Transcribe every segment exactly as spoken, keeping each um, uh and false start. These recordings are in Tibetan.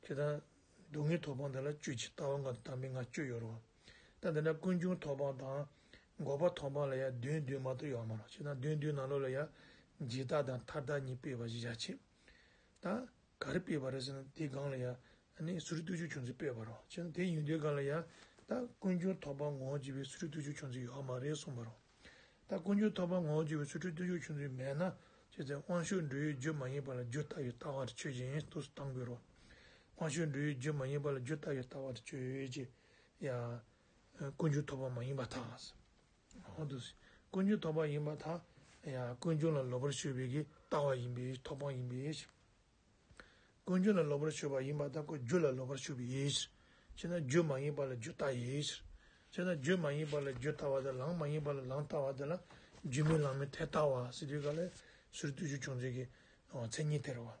ཁྱེད་ད་སྡུག་བསྔལ་ཐོབ་དཔང་འདི་ལ་བཅུ་གཅིག་ལྟ་བ་ལྔ་དང་དམ་པའི་ལྔ་བཅུ་ཡོད་རེད་བ། ད་འདི་འདྲ་ཀུན་འབྱུང་ཐོབ་དཔང་དང་འགོག་པ་ཐོབ་དཔང་ལ་ཡང་བདུན་བདུན་མ་གཏོགས་ཡོད་མ་རེད། ཁྱེད་ད་བདུན་བདུན་ནང་ལོགས་ལ་ཡང་འཇིག་ལྟ་དང་མཐར་ཐུག་གཉིས་སྤེལ་བ་ཞིག་བཞག་ཆེ། ད་ག་རེ་སྤེལ་བ་རེད་ཟེར་ན། དེའི་སྒང་ལ་ཡང་ཨ་ནི་སོ་རིག་སྟོབས་བཅུ་ཆུང་ཚུལ་སྤེལ་བ་རེད། བྱས་ན་དེ་ཡིན་དུས་སྒང་ལ་ཡང་ད་ཀུན་འབྱུང་ཐོབ་དཔང་ངོ་བོ་བརྒྱུད་པའི་སོ་རིག་སྟོབས་བཅུ་ཆུང་ཚུལ་ཡོད་མ་རེད་གསུངས་པ་རེད། ད་ཀུན་འབྱུང་ཐོབ་དཔང་ངོ་བོ་བརྒྱུད་པའི་སོ་རིག་སྟོབས་བཅུ་ཆུང་ཚུལ་མེད་ན། བྱས་ཙང་དབང་ཕྱུག་འགྲོ་བའི་རྒྱུ་མ་ཡིན་པ་ལ་རྒྱུ་ལྟ་བའི་ལྟ་བ་དེ་ཆོས་ཅན། འདུག་སེ་བཏང་དགོས་རེད། དབང་ཕྱུག་འགྲོ་བའི་རྒྱུ་མ་ཡིན་པ་ལ་རྒྱུ་ལྟ་བའི་ལྟ་བ་དེ་ཆོས་ཅན། ཡ། ཀུན་འབྱུང་ཐོབ་དཔང་མ་ཡིན་པར་ཐལ། འོ་འདུག་སེ། ཀུན་འབྱུང་ཐོབ་དཔང་ཡིན་པར་ཐལ། ཡ། ཀུན་འབྱུང་ལ་ལོག་པར་ཞུགས་པའི་གི་ལྟ་བ་ཡིན་པས། ཐོབ་དཔང་ཡིན་པས། ཀུན་འབྱུང་ལ་ལོག་པར་ཞུགས་པ་ཡིན་པར་ཐལ། ཁོ་རྒྱུ་ལ་ལོག་པར་ཞུགས་པ་ཡིན་ཕྱིར། བྱས་ན་རྒྱུ་མ་ཡིན་པ་ལ་རྒྱུ་ལྟ་ཡིན་ཕྱིར། བྱས་ན་རྒྱུ་མ་ཡིན་པ་ལ་རྒྱུ་ལྟ་བ་དང་ལམ་མ་ཡིན་པ་ལ་ལམ་ལྟ་བ་དེ་ལ་རྒྱུ་མེད་ལམ་མེད་དེ་ལྟ་བ་ཟེར་དུས་སྒང་ལ་སོ་རིག་སྟོབས་བཅུ་ཆུང་ཚུལ་གྱི་མཚན་ཉིད་དེ་རེད་བ།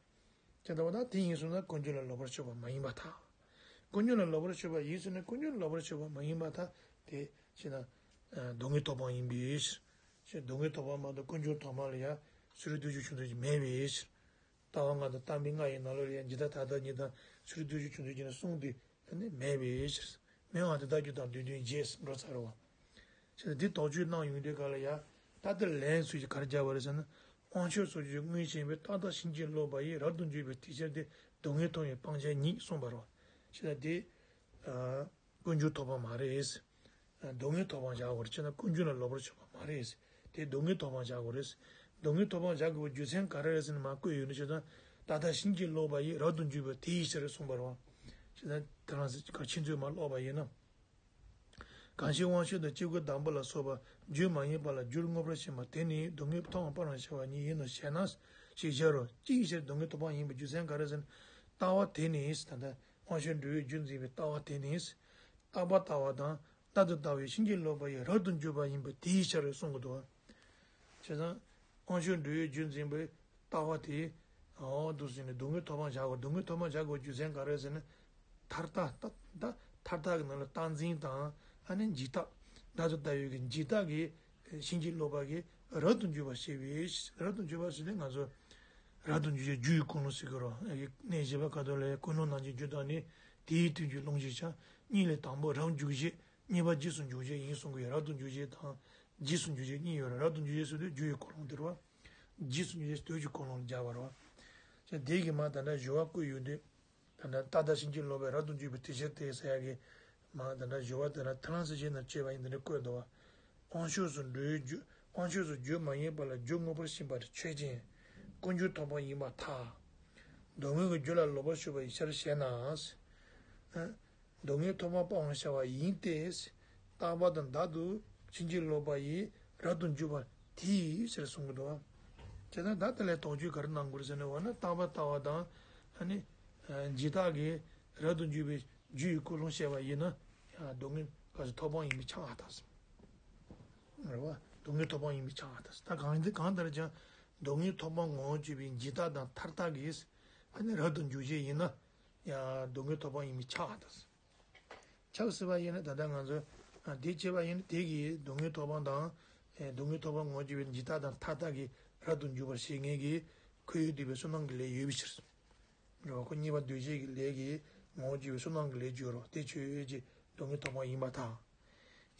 དེ་ལྟ་བུ་ན་དེ་ཡིན་སོང་ན་ཀུན་འབྱུང་ལ་ལོག་པར་ཞུགས་པ་མ་ཡིན་པར་ཐལ། ཀུན་འབྱུང་ལ་ལོག་པར་ཞུགས་པ་ཡིན་སོང་ན་ཀུན་འབྱུང་ལ་ལོག་པར་ཞུགས་པ་མ་ཡིན་པར་ཐལ། དེ་བྱས་ན་སྡུག་བསྔལ་ཐོབ་དཔང་ཡིན་པས། ཞེས་སྡུག་བསྔལ་ཐོབ་དཔང་མ་གཏོགས་ཀུན་འབྱུང་ཐོབ་དཔང་ལ་ཡང་སོ་རིག་སྟོབས་བཅུ་ཆུང་ཚུལ་གྱི་མེད་པས། ལྟ་བ་ལྔ་དང་དམ་པའི་ལྔ་ཡི་ནང་ལོགས་ལ་ཡང་འཇིག་ལྟ་མཐའ་དག་གཉིས་དང་སོ་རིག་སྟོབས་བཅུ་ཆུང་ཚུལ་གྱི་ནི་གསུམ་དེ་ནི་མེད་པའི་ཕྱིར། མེད་པ་དེ་དག་རྒྱུ་དང་དུས་མཐུན་བྱས་འགྲོ་ཚར་བ། བྱས་ཙང་འདི་དོགས་གཅོད་གནང་ཡོང་དུས་སྒང་ལ་ཡང་ད་ལྟ་ལན་ཚུལ་གྱིས་ག་རེ་སྦྱར་བ་རེད་ཟེར་ན། དབང་ཕྱུག་སོགས་ཀྱིས་མངོན་ཞེན་པའི་རྟག་བདག་གཤིན་རྗེ་ལོག་པ་ཡི་རབ་ཏུ་འཇུག་པའི་དེ་ཕྱིར་ཏེ། སྡུག་བསྔལ་ཐོབ་པའི་སྤང་བྱ་ཉིད་གསུངས་པ་རེད། བྱས་ཙང་འདི། ཨ། ཀུན་འབྱུང་ཐོབ་དཔང་མ་རེད། སྡུག་བསྔལ་ཐོབ་དཔང་བཞག་དགོས་རེད། བྱས་ན་ཀུན་འབྱུང་ལ་ལོག་པར་ཞུགས་པ་མ་རེད། དེ་སྡུག་བསྔལ་ཐོབ་དཔང་བཞག་དགོས་རེད། སྡུག་བསྔལ་ཐོབ་དཔང་བཞག་དགོས་པའི་རྒྱུ་མཚན་ག་རེ་རེད་ཟེར་ནས་མར་བཀོད་ཡོད་ན། བྱས་ཙང་རྟག་བདག་གཤིན་རྗེ་ལོག་པ་ཡི་རབ་ཏུ་འཇུག་པའི་དེའི་ཕྱིར་གསུངས་པ་རེད་བ། བྱས་ཙང་དེ་རང་ཚོ་ག་ཁྱེད་ཚོས་མར་ཀློག་པ་ཡིན་ན། གང་ཞིག་དབང་ཕྱུག་དང་སྐྱེ་དགུའི་བདག་པོ་ལ་སོགས་པ་རྒྱུ་མ་ཡིན་པ་ལ་རྒྱུར་བསྔོ་བར་བྱེད་པ་དེ་ནི་སྡུག་བསྔལ་ཐོབ་དཔང་སྤང་རང་བྱ་བ་ཉིད་ཡིན་ནོ་ཞེ་ན། ཞེས་བྱ་རོ། ཅིའི་ཕྱིར་སྡུག་བསྔལ་ཐོབ་དཔང་ཡིན་པའི་རྒྱུ་མཚན་ག་རེ་ཟེར་ན། ལྟ་བ་དེ་ནི་ད་ལྟ། དབང་ཕྱུག་འགྲོ་བའི་རྒྱུ་འཛིན་པའི་ལྟ་བ་དེ་ནི། རྟག་པ་ལྟ་བ་དང་རྟག་ཏུ་ལྟ་བའི་གཤིན་རྗེ་ལོག་པ་ཡི་རབ་ཏུ་འཇུག་པ་ཡིན་པས་དེའི་ཕྱིར་གསུང་གི་འདུག། བྱས་ཙང་། དབང་ཕྱུག་འགྲོ་བའི་རྒྱུ་འཛིན་པའི་ལྟ་བ་དེ། འོ་འདུག་ཟེར་ནས་སྡུག་བསྔལ་ཐོབ་དཔང་བྱ་དགོས། སྡུག་བསྔལ་ཐོབ་དཔང་བྱ་དགོས་རྒྱུ་མཚན་ག་རེ་ཟེར་ན། མཐར་ཐུག་ད་ད་མཐར་ཐུག་གི་ནང་ལ་རྟག་འཛིན་དང་ཨ་ནི་འཇིག་ལྟ། རྟག་ཏུ་ལྟ་བའི་གི་འཇིག་ལྟ་གི་གཤིན་རྗེ་ལོག་པ་གི་རབ་ཏུ་འཇུག་པ་བྱེད་པའི། རབ་ཏུ་འཇུག་པ་ཟེར་ཏེ་ང་ཚོ་རབ་ཏུ་འཇུག་བྱེད་རྒྱུ་ཡི་ཀུན་སློང་ཟེར་གི་རོ། གནས་བཞི་པ་ཁ་ཐོག་ལ་ཀུན་སློང་རྣམས་ཀྱི་རྒྱུ་དང་ནི། དེའི་དོན་གྱི་སློང་བྱེད་ཀྱང་། གཉིས་ལས་དང་པོ་རབ་འཇུག་བྱེད། གཉིས་པ་རྗེས་སུ་འཇུག་བྱེད་ཡིན་གསུང་གི་ཡོད། རབ་ཏུ་འཇུག་བྱེད་དང་རྗེས་སུ་འཇུག་བྱེད་གཉིས་ཡོད་རེད། རབ་ཏུ་འཇུག་བྱེད་ཟེར་དུས་རྒྱུ་ཡི་ཀུན་སློང་དེ་རེད་བ། རྗེས་སུ་འཇུག་བྱེད་དོན་གྱི་ཀུན་སློང་ལ་སྦྱར་བ་རེད་བ། བྱས་ཙང་དེ་གི་མར་ད་ལྟ་སྦྱོར་བ་བཀོད་ཡོང་དུས། ད་ལྟ་རྟག་བདག་གཤིན་རྗེ་ལོག་པའི་རབ་ཏུ་འཇུག་པའི་དེ་ཕྱིར་ཏེ་ཟེར་ཡག་གི། མར་ད་ལྟ་སྦྱོར་བ་དེ་ལ་ཐ་ལན་ཟེར་བྱས་ན་བྱས་པ་ཡིན་དེ་འདྲ་བཀོད་འདུག་བ། དབང་ཕྱུག་སོགས་འགྲོ་བའི་རྒྱུ། དབང་ཕྱུག་སོགས་རྒྱུ་མ་ཡིན་པ་ལ་རྒྱུར་བསྔོ་བར་བྱེད་པ་ཆོས་ཅན། ཀུན་འབྱུང་ཐོབ་དཔང་ཡིན་པར་ཐལ། སྡུག་བསྔལ་གྱི་རྒྱུ་ལ་ལོག་པར་ཞུགས་པ་ཡི་ཕྱིར་ཞེ་ན། སྡུག་བསྔལ་ཐོབ་དཔང་སྤང་བར་བྱ་བ་ཡིན་ཏེ། རྟག་པ་དང་བདག་ཏུ་གཤིན་རྗེ་ལོག་པ་ཡི་རབ་ཏུ་འཇུག་པ་དེའི་ཕྱིར་གསུང་གི་འདུག། བྱས་ཙང་ད་དེ་ལ་དོགས་གཅོད་ག་རེ་གནང་དགོས་རེད་ཟེར་ན། འོ་ན་རྟག་པ་ལྟ་བ་དང་ཨ་ནི་འཇིག་ལྟ་གི་རབ་ཏུ་འཇུག་པའི་རྒྱུ་ཡི་ཀུན་སློང་བཤད་པ་ཡིན་ན། ཡང་སྡུག་བསྔལ་ག་ཚོད་ཐོབ་དཔང་ཡིན་པས་ཆགས་པར་ཐལ། རེད་བ། སྡུག་བསྔལ་ཐོབ་དཔང་ཡིན་པས་ཆགས་པར་ཐལ། ད་གང་འདི་གང་ལྟར་ཀྱང་སྡུག་བསྔལ་ཐོབ་དཔང་ངོ་བོ་བརྒྱུད་པའི་འཇིག་ལྟ་དང་མཐར་ཐུག་གི་ཨ་ནི་རབ་ཏུ་འཇུག་བྱེད་ཡིན་ན། ཡང་སྡུག་བསྔལ་ཐོབ་དཔང་ཡིན་པས་ཆགས་པར་ཐལ། ཆགས་སྲིད་པ་ཡིན་ན་ད་ལྟ་ང་ཚོ་ཨ་དེ་བྱས་པ་ཡིན་ན་དེ་གིས་སྡུག་བསྔལ་ཐོབ་དཔང་དང་། ཨེ་སྡུག་བསྔལ་ཐོབ་དཔང་ངོ་བོ་བརྒྱུད་པའི་འཇིག་ལྟ་དང་མཐར་ཐུག་གི་རབ་ཏུ་འཇུག་པར་བྱེད་མཁན་གྱི་ཁོར་ཡུག་བསྡུས་པའི་བསོད་ནམས་ཀྱི་ལས་ཡོད་པའི་ཕྱིར། རེད་བ། ཁོ་གཉིས་པ་འདུས་བྱས་ཀྱི་ལས་ཀྱི་ངོ་བོ་བརྒྱུད་པའི་བསོད་ནམས་ཀྱི་ལས་བརྗོད་རོ། དེ་ཆོས་ཅན། སྡུག་བསྔལ་ཐོབ་དཔང་ཡིན་པར་ཐལ།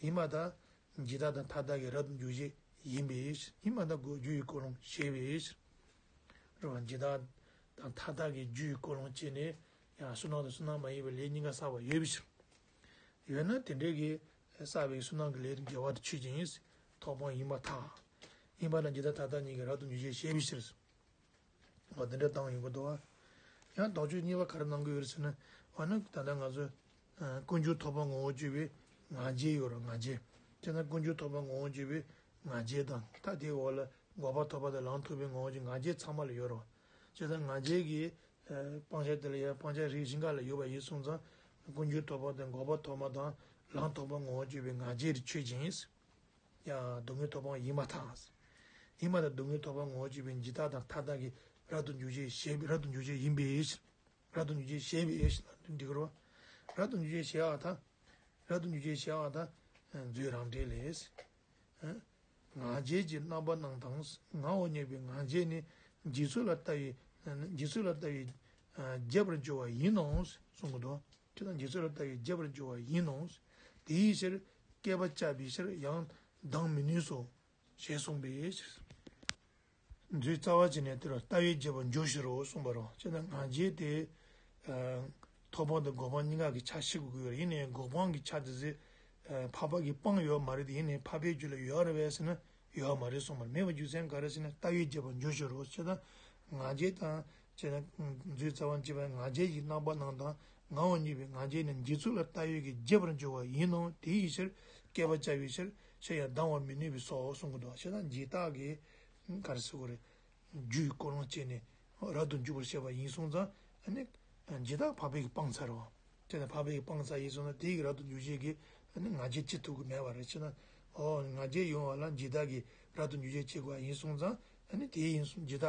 ཡིན་པར་ཐལ། འཇིག་ལྟ་དང་མཐར་ཐུག་གི་རབ་ཏུ་འཇུག་བྱེད་ཡིན་པའི་ཕྱིར། ཡིན་པར་ཐལ། རྒྱུ་ཡི་ཀུན་སློང་བྱས་པའི་ཕྱིར། རེད་བ། འཇིག་ལྟ་དང་མཐར་ཐུག་གི་རྒྱུ་ཡི་ཀུན་སློང་བྱས་ནས་ཡང་བསོད་ནམས་དང་བསོད་ནམས་མ་ཡིན་པའི་ལས་གཉིས་ཀ་བསགས་པ་ཡོད་པའི་ཕྱིར། ཡོད་ན་དེ་འདྲའི་གི་བསགས་པའི་བསོད་ནམས་ཀྱི་ལས་དགེ་བ་དེ་ཆོས་ཅན། ཐོབ་དཔང་ཡིན་པར་ཐལ། ཡིན་པར་ཐལ། འཇིག་ལྟ་མཐར་ཐུག་གཉིས་ཀྱི་རབ་ཏུ་འཇུག་བྱེད་བྱས་པའི་ཕྱིར། འོ་དེ་འདྲ་བཏང་ཡོང་གི་འདུག་བ། ཡང་དོགས་གཅོད་གཉིས་པ་ག་རེ་གནང་གི་ཡོད་རེད་ཟེར་ན། འོ་ན་ད་ལྟ་ང་ཚོ་ཀུན་འབྱུང་ཐོབ་དཔང་ངོ་བོ་བརྒྱུད་པའི་ང་རྒྱལ་ཡོད་རེད། ང་རྒྱལ། བྱས་ན་ཀུན་འབྱུང་ཐོབ་དཔང་ངོ་བོ་བརྒྱུད་པའི་ང་རྒྱལ་དང་། ད་དེའི་འོག་ལ་འགོག་པ་ཐོབ་པ་དང་ལམ་ཐོབ་པའི་ངོ་བོ་བརྒྱུད་ང་རྒྱལ་ཚང་མ་ལ་ཡོད་རེད། བྱས་ཙང་ང་རྒྱལ་གྱི་སྤང་བྱ་དེ་ལ་ཡང་སྤང་བྱ་རིགས་བཞི་འགའ་ལ་ཡོད་པ་ཡིན་སོང་ཙང་། ཀུན་འབྱུང་ཐོབ་དཔང་དང་འགོག་པ་ཐོབ་པ་དང་ལམ་ཐོབ་པ་ངོ་བོ་བརྒྱུད་པའི་ང་རྒྱལ་དེ་ཆོས་ཅན། ཡང་སྡུག་བསྔལ་ཐོབ་དཔང་ཡིན་པར་ཐལ། ཡིན་པར་ཐལ། སྡུག་བསྔལ་ཐོབ་དཔང་ངོ་བོ་བརྒྱུད་པའི་འཇིག་ལྟ་དང་མཐར་ཐུག་གི་རབ་ཏུ་འཇུག་བྱེད་བྱེད་རབ་ཏུ་འཇུག་བྱེད་ཡིན་པའི་ཕྱིར། རབ་ཏུ་འཇུག་བྱེད་བྱས་པའི་ཕྱིར་ལ་འགྲིག་གི་རེད་བ། རབ་ཏུ་འཇུག་བྱེད་བྱས་པར་ཐལ། རབ་ཏུ་འཇུག་བྱེད་བྱས་པར་ཐལ། མཛོད་རང་འགྲེལ་ལས། ང་རྒྱལ་གྱི་རྣམ་པ་རྣམས་དང་། ངའོ་སྙམ་པའི་ང་རྒྱལ་ནི་འཇིག་ཚོགས་ལ་ལྟ་བའི། འཇིག་ཚོགས་ལ་ལྟ་བའི་ བརྗེད་པར་འགྱུར་བ་ཡིན་ནོ། གསུང་གི་འདུག་ཁྱེད་དང་འཇིག་ཚོགས་ལ་ལྟ་བས་བརྗེད་པར་འགྱུར་བ་ཡིན་ནོ། དེའི་ཕྱིར་བསྐལ་པ་བཅད་པའི་ཕྱིར་ཡང་ལྡང་མི་ནུས་སོ། ཞེས་གསུངས་པའི་ཕྱིར། མཛོད་རྩ་བ་ཅན་ནས་དེར་ལྟ་བས་བརྗེད་པར་འགྱུར་ཕྱིར་རོ་གསུངས་པ་རོ། ཁྱེད་དང་ང་རྒྱལ་དེ། ཐོབ་དཔང་དང་འགོག་དཔང་གཉིས་ཀ་གི་ཆ་ཤེས་དགོས་ཀྱི་ཡོད་རེད། ཡིན་ནའི་འགོག་དཔང་གི་ཆ་དེ་ཚེ། འཕགས་པ་གི་དཔང་ཡོད་མ་རེད་དེ། ཡིན་ནའི་འཕགས་པའི་རྒྱུད་ལ་ཡོད་རེད་པས་ཟེར་ན། ཡོད་མ་རེད་གསུངས་པ་རེད། མེད་པའི་རྒྱུ་མཚན་ག་རེ་ཟེར་ན། ལྟ་བས་བརྗེད་པར་འགྱུར་ཕྱིར་རོ། ཁྱེད་དང་ང་རྒྱལ་དང་། ཁྱེད་དང་མཛོད་རྩ་བ་ཅན་པའི་ང་རྒྱལ་གྱི་རྣམ་པ་རྣམས་དང་ངའོ་གཉིས་པའི་ང་རྒྱལ་ནི་འཇིག་ཚོགས་ལ་ལྟ་བས་ཀྱི་བརྗེད་པར་འགྱུར་བ་ཡིན་ནོ། དེའི་ཕྱིར་བསྐལ་པ་བཅད་པའི་ཕྱིར་ཕྱིར་ཡང་ལྡང་བར་མི་ནུས་པས་སོ་གསུང་གི་འདུག་ཁྱེད་དང་འཇིག་ལྟ་གི་ག་རེ་ཟེར་དགོས་རེད། རྒྱུའི་ཀུན་སློང་བཅད་ནས་རབ་ཏུ་འཇུག་པར་བཤད་པ་ཡིན་སོང་ཙང་། ཨ་ནི་འཇིག་ལྟ་འཕགས་པའི་གི་དཔང་ཚར་བ། དེ་ནས་འཕགས་པའི་གི་དཔང་ཚར་ཡིན་སོང་ན་དེའི་གི་རབ་ཏུ་འཇུག་བྱེད་ཀྱི་ཨ་ནི་ང་རྒྱལ་ཅི་ཐུབ་ཀྱི་མེད་པ་རེད། ཅེ་ན། ཨོ་ང་རྒྱལ་ཡོང་བ་ལ་འཇིག་ལྟ་གི་རབ་ཏུ་འཇུག་བྱེད་བྱེད་དགོས་པ་ཡིན་སོང་ཙང་། ཨ་ནི་དེ་ཡིན་སོང་འཇིག་ལྟ་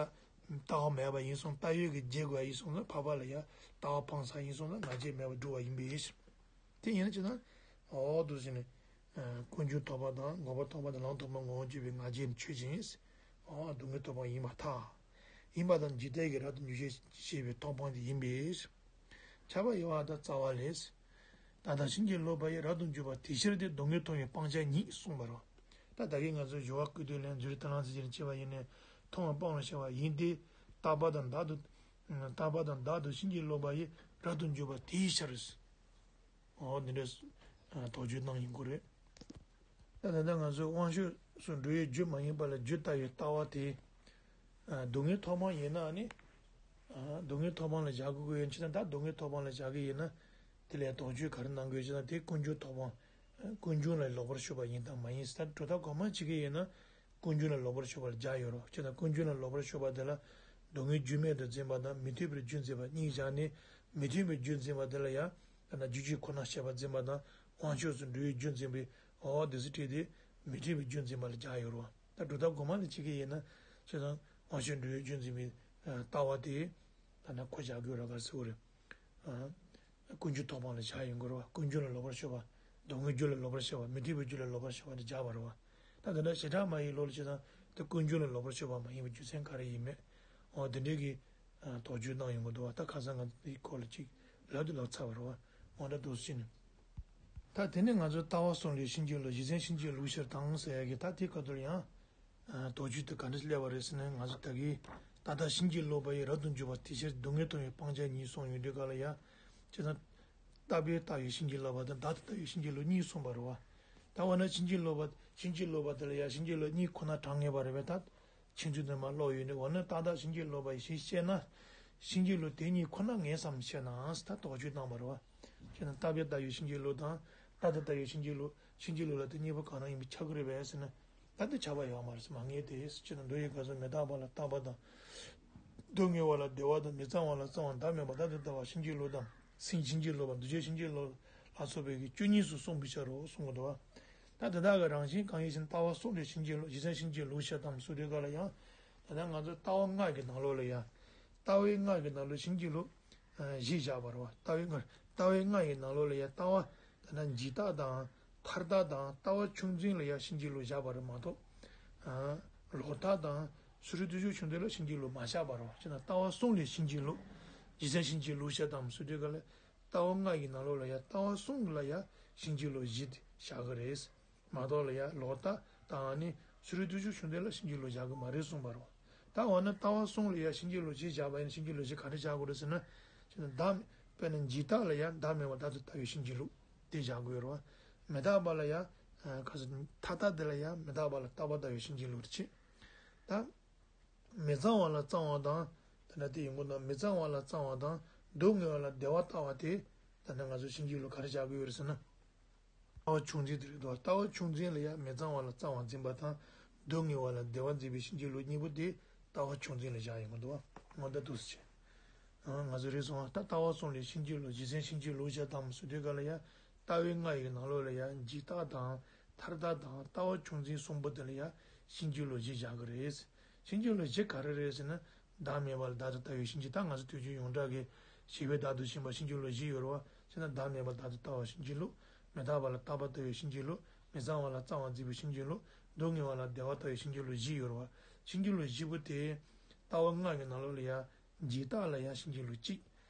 ལྟ་བ་མེད་པ་ཡིན་སོང་ལྟ་བས་ཀྱི་བརྗེད་དགོས་པ་ཡིན་སོང་ཙང་འཕགས་པ་ལ་ཡང་ལྟ་བ་དཔང་ཚར་ཡིན་སོང་ཙང་ང་རྒྱལ་མེད་པར་འགྲོ་བ་ཡིན་པའི་ཕྱིར། དེ་ཡིན་ན་ཅི་ན། འོ་འདུག་ཟེར་ནས། ཀུན་འབྱུང་ཐོབ་པ་དང་འགོག་པ་ཐོབ་པ་དང་ལམ་ཐོབ་པ་ངོ་བོ་འབྱེད་པའི་ང་རྒྱལ་ནི་ཆོས་ཅན། འོ་སྡུག་བསྔལ་ཐོབ་པ་ཡིན་པར་ཐལ། ཡིན་པ་དང་འཇིག་ལྟའི་གི་རབ་ཏུ་འཇུག་བྱེད་བྱེད་པའི་ཐོབ་དཔང་དེ་ཡིན་པས། ཁྱབ་པ་ཡོད་པ་དང་རྩ་བ་ལས། ད་ལྟ་བྱིན་གྱིས་རློབ་པ་ཡིས་རབ་ཏུ་འཇུག་པ་དེའི་ཕྱིར་ཏེ། སྡུག་བསྔལ་མཐོང་བའི་སྤང་བྱ་ཉིད་གསུངས་པ་རོ། ད་ད་གིན་ང་ཚོས་སྦྱོར་བ་བཀོད་དོད་ལས་མཛོད་རིགས་ཐར་ལམ་ཚིགས་བཅད་ནས་བྱས་པ་ཡིན་ནས་མཐོང་བ་སྤང་བར་བྱ་བ་ཡིན་ཏེ། རྟག་པ་དང་བདག་ཏུ། རྟག་པ་དང་བདག་ཏུ་བྱིན་གྱིས་རློབ་པ་ཡིས་རབ་ཏུ་འཇུག་པ་དེའི་ཕྱིར། འོ་འདི་འདྲའི་དོགས་གཅོད་གནང་ཡོང་གི་རེད། ད་ད་ལྟ་ང་ཚོས་དབང་ཕྱུག་སུ་འགྲོ་བའི་རྒྱུ་མ་ཡིན་པ་ལ་རྒྱུ་ལྟ་བའི་ལྟ་བ་དེ། སྡུག་བསྔལ་ཐོབ་དཔང་ཡིན་ན་ནི། སྡུག་བསྔལ་ཐོབ་དཔང་ལ་བཞག་དགོས་ཀྱི་ཡོད་ཕྱིར་ན། ད་སྡུག་བསྔལ་ཐོབ་དཔང་ལ་བཞག་གི་ཡིན་ན། དེ་ལས་དོགས་གཅོད་ག་རེ་གནང་དགོས་ཕྱིར་ན། དེ་ཀུན་འབྱུང་ཐོབ་དཔང་། ཀུན་འབྱུང་ལ་ལོག་པར་ཞུགས་པ་ཡིན་དང་མ་ཡིན་ཟེར། ད་གྲུབ་མཐའ་གོང་མ་བྱེད་ཀྱི་ཡིན་ན། ཀུན་འབྱུང་ལ་ལོག་པར་ཞུགས་པ་ལ་བཞག་ཡོད་རོ། ཅེ་ན་ཀུན་འབྱུང་ལ་ལོག་པར་ཞུགས་པ་དེ་ལ་སྡུག་བསྔལ་རྒྱུ་མེད་དུ་འཛིན་པ་དང་མི་མཐུན་པར་རྒྱུ་འཛིན་པ་གཉིས་བཞག་ནས། མི་མཐུན་པའི་རྒྱུ་འཛིན་པ་དེ་ལ་ཡང་ད་ལྟ་རྒྱུ་ཅན་ཁོ་ན་ཞེས་པ་འཛིན་པ་དང་དབང་ཕྱུག་སུ་འགྲོ་བའི་རྒྱུ་འཛིན་པའི་འོ་དེ་ཚོ་བྲིས་ཏེ་མི་མཐུན་པའི་རྒྱུ་འཛིན་པ་ལ་བཞག་ཡོད་རོ། ད་གྲུབ་མཐའ་གོང་མ་ལ་བྱེད་ཀྱི་ཡིན་ན་ཅེ་ན་དབང་ཕྱུག་འགྲོ་བའི་རྒྱུ་འཛིན་པའི་ལྟ་བ་དེ་ད་ལྟ་ཁོ་བཞག་དགོས་རོ། ག་རེ་ཟེར་དགོས་རེད། ཀུན་འབྱུང་ཐོབ་དཔང་ལ་བཞག་ཡོང་གི་རེད་བ། ཀུན་འབྱུང་ལ་ལོག་པར་ཞུགས་པ། སྡུག་བསྔལ་རྒྱུ་ལ་ལོག་པར་ཞུགས་པ། མི་མཐུན་པའི་རྒྱུ་ལ་ལོག་པར་ཞུགས་པ་དེ་བཞག་པ་རེད་བ། ད་དེ་འདྲ་བྱེ་བྲག་སྨྲ་བའི་ལུགས་ལ་བྱེད་དང་དེ་ཀུན་འབྱུང་ལ་ལོག་པར་ཞུགས་པ་མ་ཡིན་པའི་རྒྱུ་མཚན་ག་རེ་ཡིན་མེད། འོ་དེ་འདྲའི་གི་དོགས་གཅོད་གནང་ཡོང་གི་འདུག་བ། ད་ཁ་སང་ང་འདིའི་སྐོར་ལ་ཅིག་ལབ་དུ་ལབ་ཚར་བ་རེད་བ། འོ་ད་འདུག་སེ་བྱས་ནས། ད་དེ་ནས་ང་ཚོས་ལྟ་བ་གསུམ་ལས་གཞི་འཛིན་ལུགས། གཞི་མཚན་གཞི་འཛིན་ལུགས་ཕྱིར་དང་ཟེར་ཡ་གི་ད་དེའི་སྐབས་དུ་ལ་ཡང་། དོགས་གཅོད་དེ་ག་འདྲ་སླེབས་པ་རེད་ཟེར་ན། ང་ཚོ་ད་གིན་ད་ལྟ་བྱིན་གྱིས་རློབ་པ་ཡིས་རབ་ཏུ་འཇུག་པ་དེའི་ཕྱིར་སྡུག་བསྔལ་མཐོང་བའི་སྤང་བྱ་ཉིད་གསུངས་ཡོང་དུས་སྐབས་ལ་ཡ། ཅེ་ན། རྟག་པས་ལྟ་བའི་བྱིན་གྱིས་རློབ་པ་དང་བདག་ཏུ་ལྟ་བའི་བྱིན་གྱིས་རློབ་གཉིས་གསུངས་པ་རེད་བ། ད་འོ་ན་བྱིན་གྱིས་རློབ་པ་བྱིན་གྱིས་རློབ་པ་དེ་ལ་ཡ་བྱིན་གྱིས་རློབ་གཉིས་ཁོ་ན་གྲངས་ངེས་པ་རེད་པས། ད་ཁྱེད་ཚོས་དེ་མ་ཀློག་ཡོད་ནི། འོ་ན་རྟག་བདག་བྱིན་གྱིས་རློབ་པ་ཡི་ཞེས་བཤད་ན། བྱིན་གྱིས་རློབ་དེ་གཉིས་ཁོ་ན་ངེས་སམ་ཞེ་ན་ད་དོགས་གཅོད་བཏང་བ་རེད་བ། ཅེ་ན་རྟག་པས་ལྟ་བའི་བྱིན་གྱིས་རློབ་དང་། བདག་ཏུ་ལྟ་བའི་བྱིན་གྱིས་རློབ། བྱིན་གྱིས་རློབ་ལ་དེ་གཉིས་པོ་གང་རུང་ཡིན་པས་ཁྱབ་ཀྱི་རེད་པས་ཟེར་ན། ད་དེ་ཁྱབ་པ་ཡོད་མ་རེད་ཟེར། མ་ངེས་ཏེ། ཅེ་ན་མདོ་ཡི་སྐབས་སུ་མི་རྟག་པ་ལ་རྟག་པ་དང་། སྡུག་བསྔལ་བ་ལ་བདེ་བ་དང་། མི་གཙང་བ་ལ་གཙང་བ། བདག་མེད་པ་བདག་ཏུ་ལྟ་བ་བྱིན་གྱིས་རློབ་དང་། སེམས་བྱིན་གྱིས་རློབ་པ་འདུ་བྱེད་བྱིན་གྱིས་རློབ་ལ་སོགས་པའི་གི་བཅུ་གཉིས་སུ་གསུངས་པའི་ཕྱིར་རོ་གསུང་གི་འདུག་བ། ད་དེ་དག་གི་རང་བཞིན་གང་ཡིན་ཞེ་ན། ལྟ་བ་གསུམ་ལས་གཞི་འཛིན་ལུགས། གཞི་མཚན་གཞི་འཛིན་ལུགས་ཕྱིར་དང་གསུངས་དུས་སྐབས་ལ་ཡང་། ད་ལྟ་ང་ཚོ་ལྟ་བ་ལྔ་གི་ནང་ལོགས་ལ་ཡང་། ལྟ་བའི་ལྔ་གི་ནང་ལོགས་བྱིན་གྱིས་རློབ། བཞི་བཞག་པ་རེད་བ། ལྟ་བའི་ལྔ། ལྟ་བའི་ལྔ་ཡི་ནང་ལོགས་ལ་ཡང་ལྟ་བ་ད་ལྟ་འཇིག་ལྟ་དང་མཐར་ལྟ་དང་ལྟ་བ་ཆུང་འཛིན་ལ་ཡང་བྱིན་གྱིས་རློབ་བཞག་པ་རེད་མ་གཏོགས། ལོག་ལྟ་དང་སོ་རིས་བདུན་ཅུ་བྱུང་དུས་ལ་བྱིན་གྱིས་རློབ་མ་བཞག་པ་རེད་བ། བྱས་ན་ལྟ་བ་གསུམ་ལས་བྱིན་གྱིས་རློབ། གཞི་མཚན་གཞི་འཛིན་ལུགས་ཕྱིར་དང་གསུངས་དུས་སྐབས་ལ། ལྟ་བ་ལྔ་ཡི་ནང་ལོགས་ལ་ཡང་ལྟ་བ་གསུམ་ལ་ཡང་བྱིན་གྱིས་རློབ་བཞི་བཞག་གི་རེད། མ་གཏོགས་ལ་ཡང་ལོག་ལྟ་དང་ནི་སོ་རིས་བདུན་ཅུ་བྱུང་དུས་ལ་བྱིན་གྱིས་རློབ་བཞག་གི་མ་རེད་གསུངས་པ་རེད། ད་འོ་ན་ལྟ་བ་གསུམ་ལ་ཡང་བྱིན་གྱིས་རློབ་བཞི་བཞག་པ་ཡིན་ན་བྱིན་གྱིས་རློབ་བཞི་ག་རེ་བཞག་དགོས་རེད་ཟེར་ན། བྱས་ན་བདག་དཔེར་ན་འཇིག་ལྟ་ལ་ཡང་བདག་མེད་པར་བདག་ཏུ་ལྟ་བའི་བྱིན་གྱིས་རློབ་དེ་བཞག་དགོས་རེད་བ། མི་རྟག་པ་ལ་ཡང་། ག་ཟེར། མཐར་ལྟ་དེ་ལ་ཡང་མི་རྟག་པ་ལ་རྟག་པར་ལྟ་བའི་བྱིན་གྱིས་རློབ་དེ་བྱེད། ད། མི་གཙང་བ་ལ་གཙང་བ་དང་། དེ་འདྲ་དེ་ཡིན་དགོས་ན་མི་གཙང་བ་ལ་གཙང་བ་དང་སྡུག་བསྔལ་བ་ལ་བདེ་བ་ལྟ་བ་དེ། ད་ནི་ང་ཚོ་བྱིན་གྱིས་རློབ་ག་རེ་བཞག་གི་ཡོད་རེད་ཟེར་ན། ལྟ་བ་ཆུང་འཛིན་དེ་རེད་འདུག་ལྟ་བ་ཆུང་འཛིན་ལ་ཡང་མི་གཙང་བ་ལ་གཙང་བ་འཛིན་པ་དང་། སྡུག་བསྔལ་བ་ལ་བདེ་བ་འཛིན་པའི་བྱིན་གྱིས་རློབ་གཉིས་པོ་དེ་ལྟ་བ་ཆུང་འཛིན་ལ་བཞག་ཡོང་གི་འདུག་ངོ་ད་འདུག་སེ་བྱས། ང་ཚོ་རེས་སོང་ལྟ་ལྟ་བ་གསུམ་ལས་བྱིན་གྱིས་རློབ། གཞི་མཚན་བྱིན་གྱིས་རློབ་བྱ་དང་གསུངས་དུས་སྐབས་ལ་ཡང་ལྟ་བའི་ལྔ་ཡི་ནང་ལོགས་ལ་ཡང་འཇིག་ལྟ་དང་མཐར་ལྟ་དང་ལྟ་བ་ཆུང་འཛིན་གསུམ་པོ་དེ་ལ་ཡང་བྱིན་གྱིས་རློབ་བཞི་བཞག་གི་རེད། བྱིན་གྱིས་རློབ་བཞི་ག་རེ་རེད་ཟེར་ན། བདག་མེད་པ་ལ་བདག་ཏུ་ལྟ་བའི་བྱིན་གྱིས། ད་ང་ཚོ་དུས་རྒྱུན་ཡོངས་གྲགས་ཀྱི་བྱིས་པས་བདག་ཏུ་ཕྱིན་པ་བྱིན་གྱིས་རློབ་བཞི་ཡོད་རེད་བ། བྱས་ན་བདག་མེད་པ་ལ་བདག་ཏུ་ལྟ་བ་བྱིན་གྱིས་རློབ། མི་རྟག་པ་ལ་རྟག་པར་ལྟ་བའི་བྱིན་གྱིས་རློབ། མི་གཙང་བ་ལ་གཙང་བར་འཛིན་པའི་བྱིན་གྱིས་རློབ། སྡུག་བསྔལ་བ་ལ་བདེ་བར་ལྟ་བའི་བྱིན་གྱིས་རློབ་བཞི་ཡོད་རེད་བ། བྱིན་གྱིས་རློབ་བཞི་པོ་དེ། ལྟ་བ་ལྔ་གི་ནང་ལོགས་ལ་ཡང་འཇིག་ལྟ་ལ་ཡང་བྱིན་གྱིས་རློབ་གཅིག་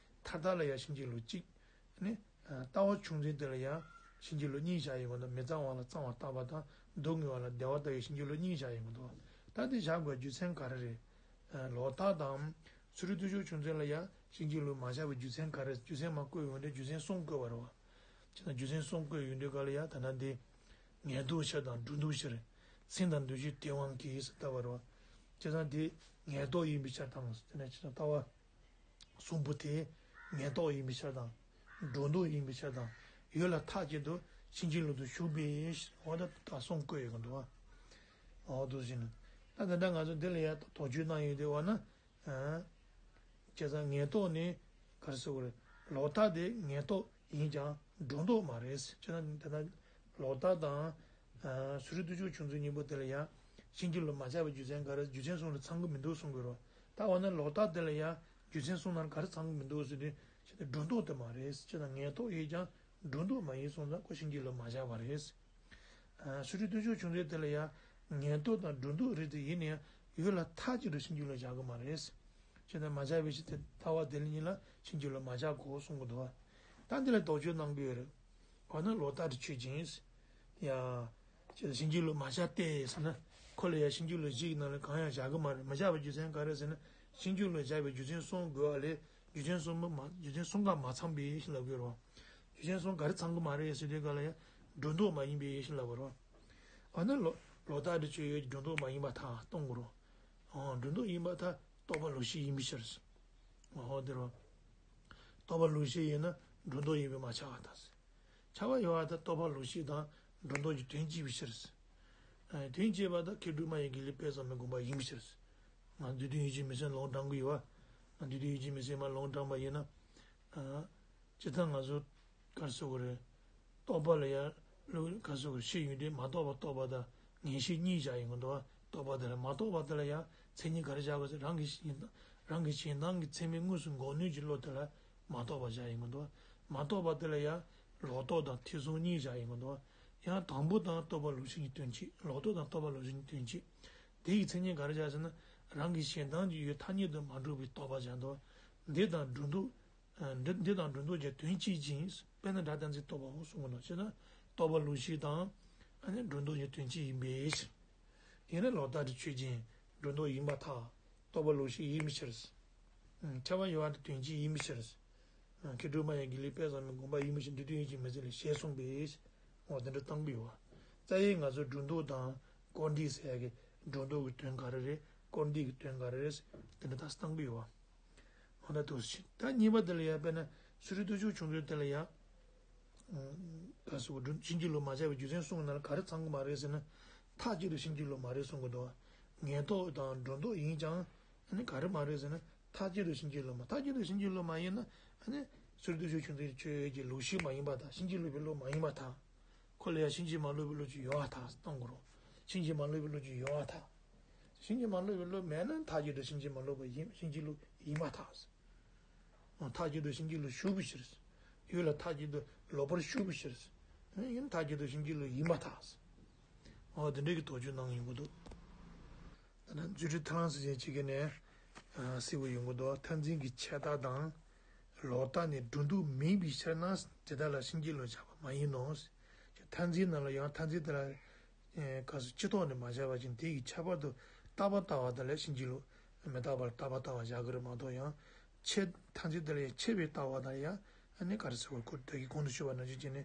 མཐའ་དག་ལ་ཡང་ཕྱིན་ཅི་ལོག་གཅིག་ནི། ལྟ་བ་ཆུང་ཆུང་དེ་ལ་ཡང་ཕྱིན་ཅི་ལོག་གཉིས་བཞག་ཡོང་གི་འདུག་མི་གཙང་བ་ལ་གཙང་བར་བལྟ་བ་དང་སྡུག་བསྔལ་བ་ལ་བདེ་བར་བལྟ་བའི་ཕྱིན་ཅི་ལོག་གཉིས་བཞག་ཡོང་གི་འདུག་ད་དེ་བཞག་དགོས་རྒྱུ་མཚན་ག་རེ་རེད། ལོག་ལྟ་དང་། ཚུལ་ཁྲིམས་བསྟན་བཅོས་ཆུང་ཆུང་ལ་ཡང་ཕྱིན་ཅི་ལོག་མ་བཞག་པའི་རྒྱུ་མཚན་ག་རེ། རྒྱུ་མཚན་མ་བཀོད་ཡོང་དུས་རྒྱུ་མཚན་གསུམ་བཀོད་པ་རེད་བ། བྱས་ན་རྒྱུ་མཚན་གསུམ་བཀོད་ཡོང་དུས་ག་ལ་ཡང་ད་ལྟ་འདི། ངན་རྟོག་ཕྱིར་དང་སྒྲོ་འདོགས་ཕྱིར། སེམས་དང་འདུ་ཤེས་དེ་དབང་གིས་ཟེར་ལྟ་བ་རེད་བ། བྱས་ཙང་དེ་ངན་རྟོག་ཡིན་པའི་ཕྱིར་དང་ཟེར་ནས་བྱས་ཙང་ལྟ་བ། གསུམ་པོ་དེ་ངན་རྟོག་ཡིན་པའི་ཕྱིར་དང་། སྒྲོ་འདོགས་ཡིན་པའི་ཕྱིར་དང་། ཡུལ་ལ་མཐའ་གཅིག་ཏུ་ཕྱིན་ཅི་ལོག་ཏུ་ཞུགས་པའི་འོ་ད་ད་གསུམ་བཀོད་ཡོད་ཀྱི་འདུག་བ། འོ་འདུག་ཟེར་ན། ད་དེ་འདྲ་ང་ཚོ་འདི་ལ་ཡ་དོགས་གཅོད་གནང་ཡོད་དེ་བ་ན། བྱས་ཙང་ངན་རྟོག་ནི་ག་རེ་ཟེར་དགོས་རེད། ལོག་ལྟ་དེ་ངན་རྟོག་ཡིན་ཀྱང་སྒྲོ་འདོགས་མ་རེད། བྱས་ཙང་དེ་ལྟར་ལོག་ལྟ་དང་། ཚུལ་ཁྲིམས་བསྟན་བཅོས་ཆུང་ཆུང་གཉིས་པོ་དེ་ལ་ཡང་ཕྱིན་ཅི་ལོག་མ་བྱས་པའི་རྒྱུ་མཚན་ག་རེ། རྒྱུ་མཚན་གསུམ་ལ་ཚང་གི་མི་འདུག་གསུང་དགོས་རེད། ད་འོ་ན་ལོག་ལྟ་དེ་ལ་ཡང་རྒྱུ་མཚན་གསུམ་ནང་ག་རེ་ཚང་གི་མི་འདུག་ཟེར་དུས། བྱས་ཙང་སྒྲོ་འདོགས་དེ་མ་རེད། བྱས་ཙང་ངན་རྟོག་ཡིན་ཀྱང་སྒྲོ་འདོགས་མ་ཡིན་སོང་ཙང་ཁོ་ཕྱིན་ཅི་ལོག་མ་བྱས་པ་རེད། ཚུལ་ཁྲིམས་བསྟན་བཅོས་ཆུང་ཆུང་དེ་ལ་ཡང་ངན་རྟོག་དང་སྒྲོ་འདོགས་རེད་དེ། ཡིན་ན་ཡང་ཡུལ་ལ་མཐའ་གཅིག་ཏུ་ཕྱིན་ཅི་ལོག་བཞག་གི་མ་རེད། བྱས་ཙང་མ་བྱས་པའི་ཕྱིར་དེ་ལྟ་བ་དེ་ལ་གཉིས་ལ་ཕྱིན་ཅི་ལོག་མ་བཞག་གོ་གསུང་གི་འདུག་ད་འདི་ལ་དོགས་གཅོད་གནང་གི་ཡོད་རེད། འོ་ན་ལོག་ལྟ་དེ་ཆོས་ཅན། ཡ། བྱས་ཙང་ཕྱིན་ཅི་ལོག་མ་བཞག་སྟེ་ཟེར་ན། ཁོ་ལ་ཡང་ཕྱིན་ཅི་ལོག་བཞི་གི་ནང་ལ་གང་ཡང་བཞག་གི་མ་རེད། མ་བཞག་པའི་རྒྱུ་མཚན་ག་རེ་ཟེར་ན། ཕྱིན་ཅི་ལོག་བཞག་པའི་རྒྱུ་མཚན་གསུམ་དགོས་པ་ལས། རྒྱུ་མཚན་གསུམ་པོ་མ། རྒྱུ་མཚན་གསུམ་ཀ་མ་ཚང་པའི་ཕྱིར་ལབ་དགོས་རེད། རྒྱུ་མཚན་གསུམ་ག་རེ་ཚང་གི་མ་རེད་ཟེར་དུས་ག་ལ་ཡང་སྒྲོ་འདོགས་མ་ཡིན་པའི་ཕྱིར་ལབ་དགོས་རེད། འོ་ན་ལོ། ལོག་ལྟ་དེ་ཆོས་ཡོད་ཀྱི་སྒྲོ་འདོགས་མ་ཡིན་པར་ཐལ་གཏོང་དགོས་རེད། འོ་སྒྲོ་འདོགས་ཡིན་པར་ཐལ། རྟོག་པ་ལོག་ཤེས་ཡིན་པའི་ཕྱིར། འོ་དེ་རེད། རྟོག་པ་ལོག་ཤེས་ཡིན་ན་སྒྲོ་འདོགས་ཡིན་པས་མ་ཁྱབ་པར་ཐལ། ཁྱབ་པ་ཡོད་པར་ཐལ། རྟོག་པ་ལོག་ཤེས་དང་སྒྲོ་འདོགས་ཀྱི་དོན་གཅིག་པའི་ཕྱིར། དོན་གཅིག་པ་དང་མཁས་གྲུབ་སྨྲ་བའི་དགེ་ལེགས་དཔལ་བཟང་པོའི་དགོངས་པ་ཡིན་པའི་ཕྱིར། ང་བསྡུས་དོན་ཡིད་བྱེད་མུན་སེལ་ལུང་དྲངས་ཀྱི་ཡོད་པ། ང་བསྡུས་དོན་ཡིད་བྱེད་མུན་སེལ་མ་ལུང་དྲངས་པ་ཡིན་ན། སྤྱིར་བཏང་ང་ཚོ་ག་རེ་ཟེར་དགོས་རེད། རྟོག་པ་ལ་ཡང་བློ་ག་རེ་ཟེར་དགོས་རེད། ཤེས་ཡོན་ཏན་མ་རྟོགས་པ་རྟོགས་པ་དང་ངེས་ཤེས་གཉིས་བཞག་ཡོང་གི་འདུག་རྟོག་པ་དེ་ལ་མ་རྟོགས་པ་དེ་ལ་ཡང་མཚན་ཉིད་ག་རེ་བཞག་དགོས་ཟེར། རང་གི་ཞེན་སྟངས། རང་གི་ཞེན་སྟངས་ཀྱི་མཚན་མས་དངོས་སུ་འགོག་ནུས་ཀྱི་བློ་དེ་ལ་མ་རྟོགས་པ་བཞག་ཡོང་གི་འདུག་མ་རྟོགས་པ་དེ་ལ་ཡང་ལོག་རྟོག་དང་ཐེ་ཚོམ་གཉིས་བཞག་ཡོང་གི་འདུག་ཡང་དང་པོ་དང་རྟོག་པ་ལོག་ཤེས་ཀྱི་དོན་གཅིག་ལོག་རྟོག་དང་རྟོག་པ་ལོག་ཤེས་ཀྱི་དོན་གཅིག་དེ་ཡི་མཚན་ཉིད་ག་རེ་བཞག་ཟེར་ན། རང་གི་ཞེན་སྟངས་ཀྱི་ཡུལ་ཐ་སྙད་དུ་མ་གྲུབ་པའི་རྟོག་པ་བཞག་འདུག་འདི་དང་སྒྲོ་འདོགས། འདི་འདི་དང་སྒྲོ་འདོགས་ཀྱི་དོན་གཅིག་ཅིང་། དཔེར་ན་སྒྲ་གཏན་ཚིགས་རྟོག་པའོ་གསུང་གི་འདུག་བྱས་ན་རྟོག་པ་ལོག་ཤེས་དང་། ཨ་ནི་སྒྲོ་འདོགས་ཀྱི་དོན་གཅིག་ཡིན་པས། ཡིན་ན་ལོག་ལྟ་དེ་ཆོས་ཅན། སྒྲོ་འདོགས་ཡིན་པར་ཐལ། རྟོག་པ་ལོག་ཤེས་ཡིན་པའི་ཕྱིར། ཁྱབ་པ་ཡོད་པར་ཐལ། དོན་གཅིག་ཡིན་པའི་ཕྱིར། མཁས་གྲུབ་སྨྲ་བའི་དགེ་ལེགས་དཔལ་བཟང་པོའི་དགོངས་པ་ཡིན་པའི་ཕྱིར། བསྡུས་དོན་ཡིད་བྱེད་མུན་སེལ་ལས་ཞེས་གསུངས་པས། འོ་དེ་འདྲ་བཏང་གི་ཡོད་པ། རྩ་བའི་ང་ཚོ་སྒྲོ་འདོགས་དང་སྐོར་འདེབས་ཟེར་ཡ་གི་སྒྲོ་འདོགས་ཀྱི་དོན་ག་རེ་རེད། སྐོར་འདེབས་ཀྱི་དོན་ག་རེ་རེད། དེ་འདྲ་ད་བཏང་གི་ཡོད་པ། འོ་ན་དུ་ཕྱིན། ད་གཉིས་པ་དེ་ལ་ཡང་དཔེར་ན་ཚུལ་ཁྲིམས་བསྟན་བཅོས་ཆུང་ཆུང་དེ་ལ་ཡང་། ག་སོགས་སྒྲུབ་ཕྱིན་ཅི་ལོག་མ་བྱས་པའི་རྒྱུ་མཚན་གསུམ་ནང་ལ་ག་རེ་ཚང་གི་མ་རེད་ཟེར་ན། མཐའ་གཅིག་ཏུ་ཕྱིན་ཅི་ལོག་མ་རེད་གསུང་གི་འདུག་ངན་རྟོག་དང་སྒྲོ་འདོགས་ཡིན་ཀྱང་། ཨ་ནི་ག་རེ་མ་རེད་ཟེར་ན། མཐའ་གཅིག་ཏུ་ཕྱིན་ཅི་ལོག་མ། མཐའ་གཅིག་ཏུ་ཕྱིན་ཅི་ལོག་མ་ཡིན་ན། ཨ་ནི་ཚུལ་ཁྲིམས་བསྟན་བཅོས་ཆུང་ཆུང་དེ་ཆོས་ཀྱི་ལོག་ཤེས་མ་ཡིན་པར་ཐལ། ཕྱིན་ཅི་ལོག་པའི་བློ་མ་ཡིན་པར་ཐལ། ཁོ་ལ་ཡང་ཕྱིན་ཅི་མ་ལོག་པའི་བློ་ཅིག་ཡོད་པར་ཐལ་གཏོང་དགོས་རེད། ཕྱིན་ཅི་མ་ལོག་པའི་བློ་ཅིག་ཡོད་པར་ཐལ། ཕྱིན་ཅི་མ་ལོག་པའི་བློ་མེད་ན་མཐའ་གཅིག་ཏུ་ཕྱིན་ཅི་མ་ལོག་པ་ཡིན། ཕྱིན་ཅི་ལོག་ཡིན་པར་ཐལ། མཐའ་གཅིག་ཏུ་ཕྱིན་ཅི་ལོག་ཞུགས་པའི་ཕྱིར། ཡུལ་ལ་མཐའ་གཅིག་ཏུ་ལོག་པར་ཞུགས་པའི་ཕྱིར། ཡིན་མཐའ་གཅིག་ཏུ་ཕྱིན་ཅི་ལོག་ཡིན་པར་ཐལ། འོ་དེ་འདྲའི་གི་དོགས་གཅོད་གནང་ཡོང་གི་འདུག་ད་ནི་རྫུ་འཕྲུལ་ཐར་ལམ་ཟེར་མཁན་གཅིག་གིས་ནི། གསལ་པོ་ཡོང་གི་འདུག་མཐར་འཛིན་གྱི་ཆད་ལྟ་དང་། ལོག་ལྟ་ནི་སྒྲོ་འདོགས་མིན་པའི་ཕྱིར་ན། དེ་དག་ལ་ཕྱིན་ཅི་ལོག་བྱ་བ་མ་ཡིན་ནོ། མཐར་འཛིན་ནང་ལ་ཡང་མཐར་འཛིན་དེ་ལ། ག་སོགས་སྤྱི་ལྡོག་ནས་མ་བྱས་པ་ཅིན་དེ་ཡི་ཁྱད་པར་དུ་རྟག་པར་ལྟ་བ་དག་ལ་ཕྱིན་ཅི་ལོག་མི་རྟག་པར་རྟག་པར་ལྟ་བ་བཞག་གི་རེད་མ་གཏོགས། ཡང་ཆད། མཐར་འཛིན་དེ་ལ་ཡང་ཆད་པའི་ལྟ་བ་དང་ཡང་། ཨ་ནི་ག་རེ་ཟེར་བ། ཁོ་ད་གིན་གོང་དུ་ཞུས་པ་ནང་བཞིན་བྱས་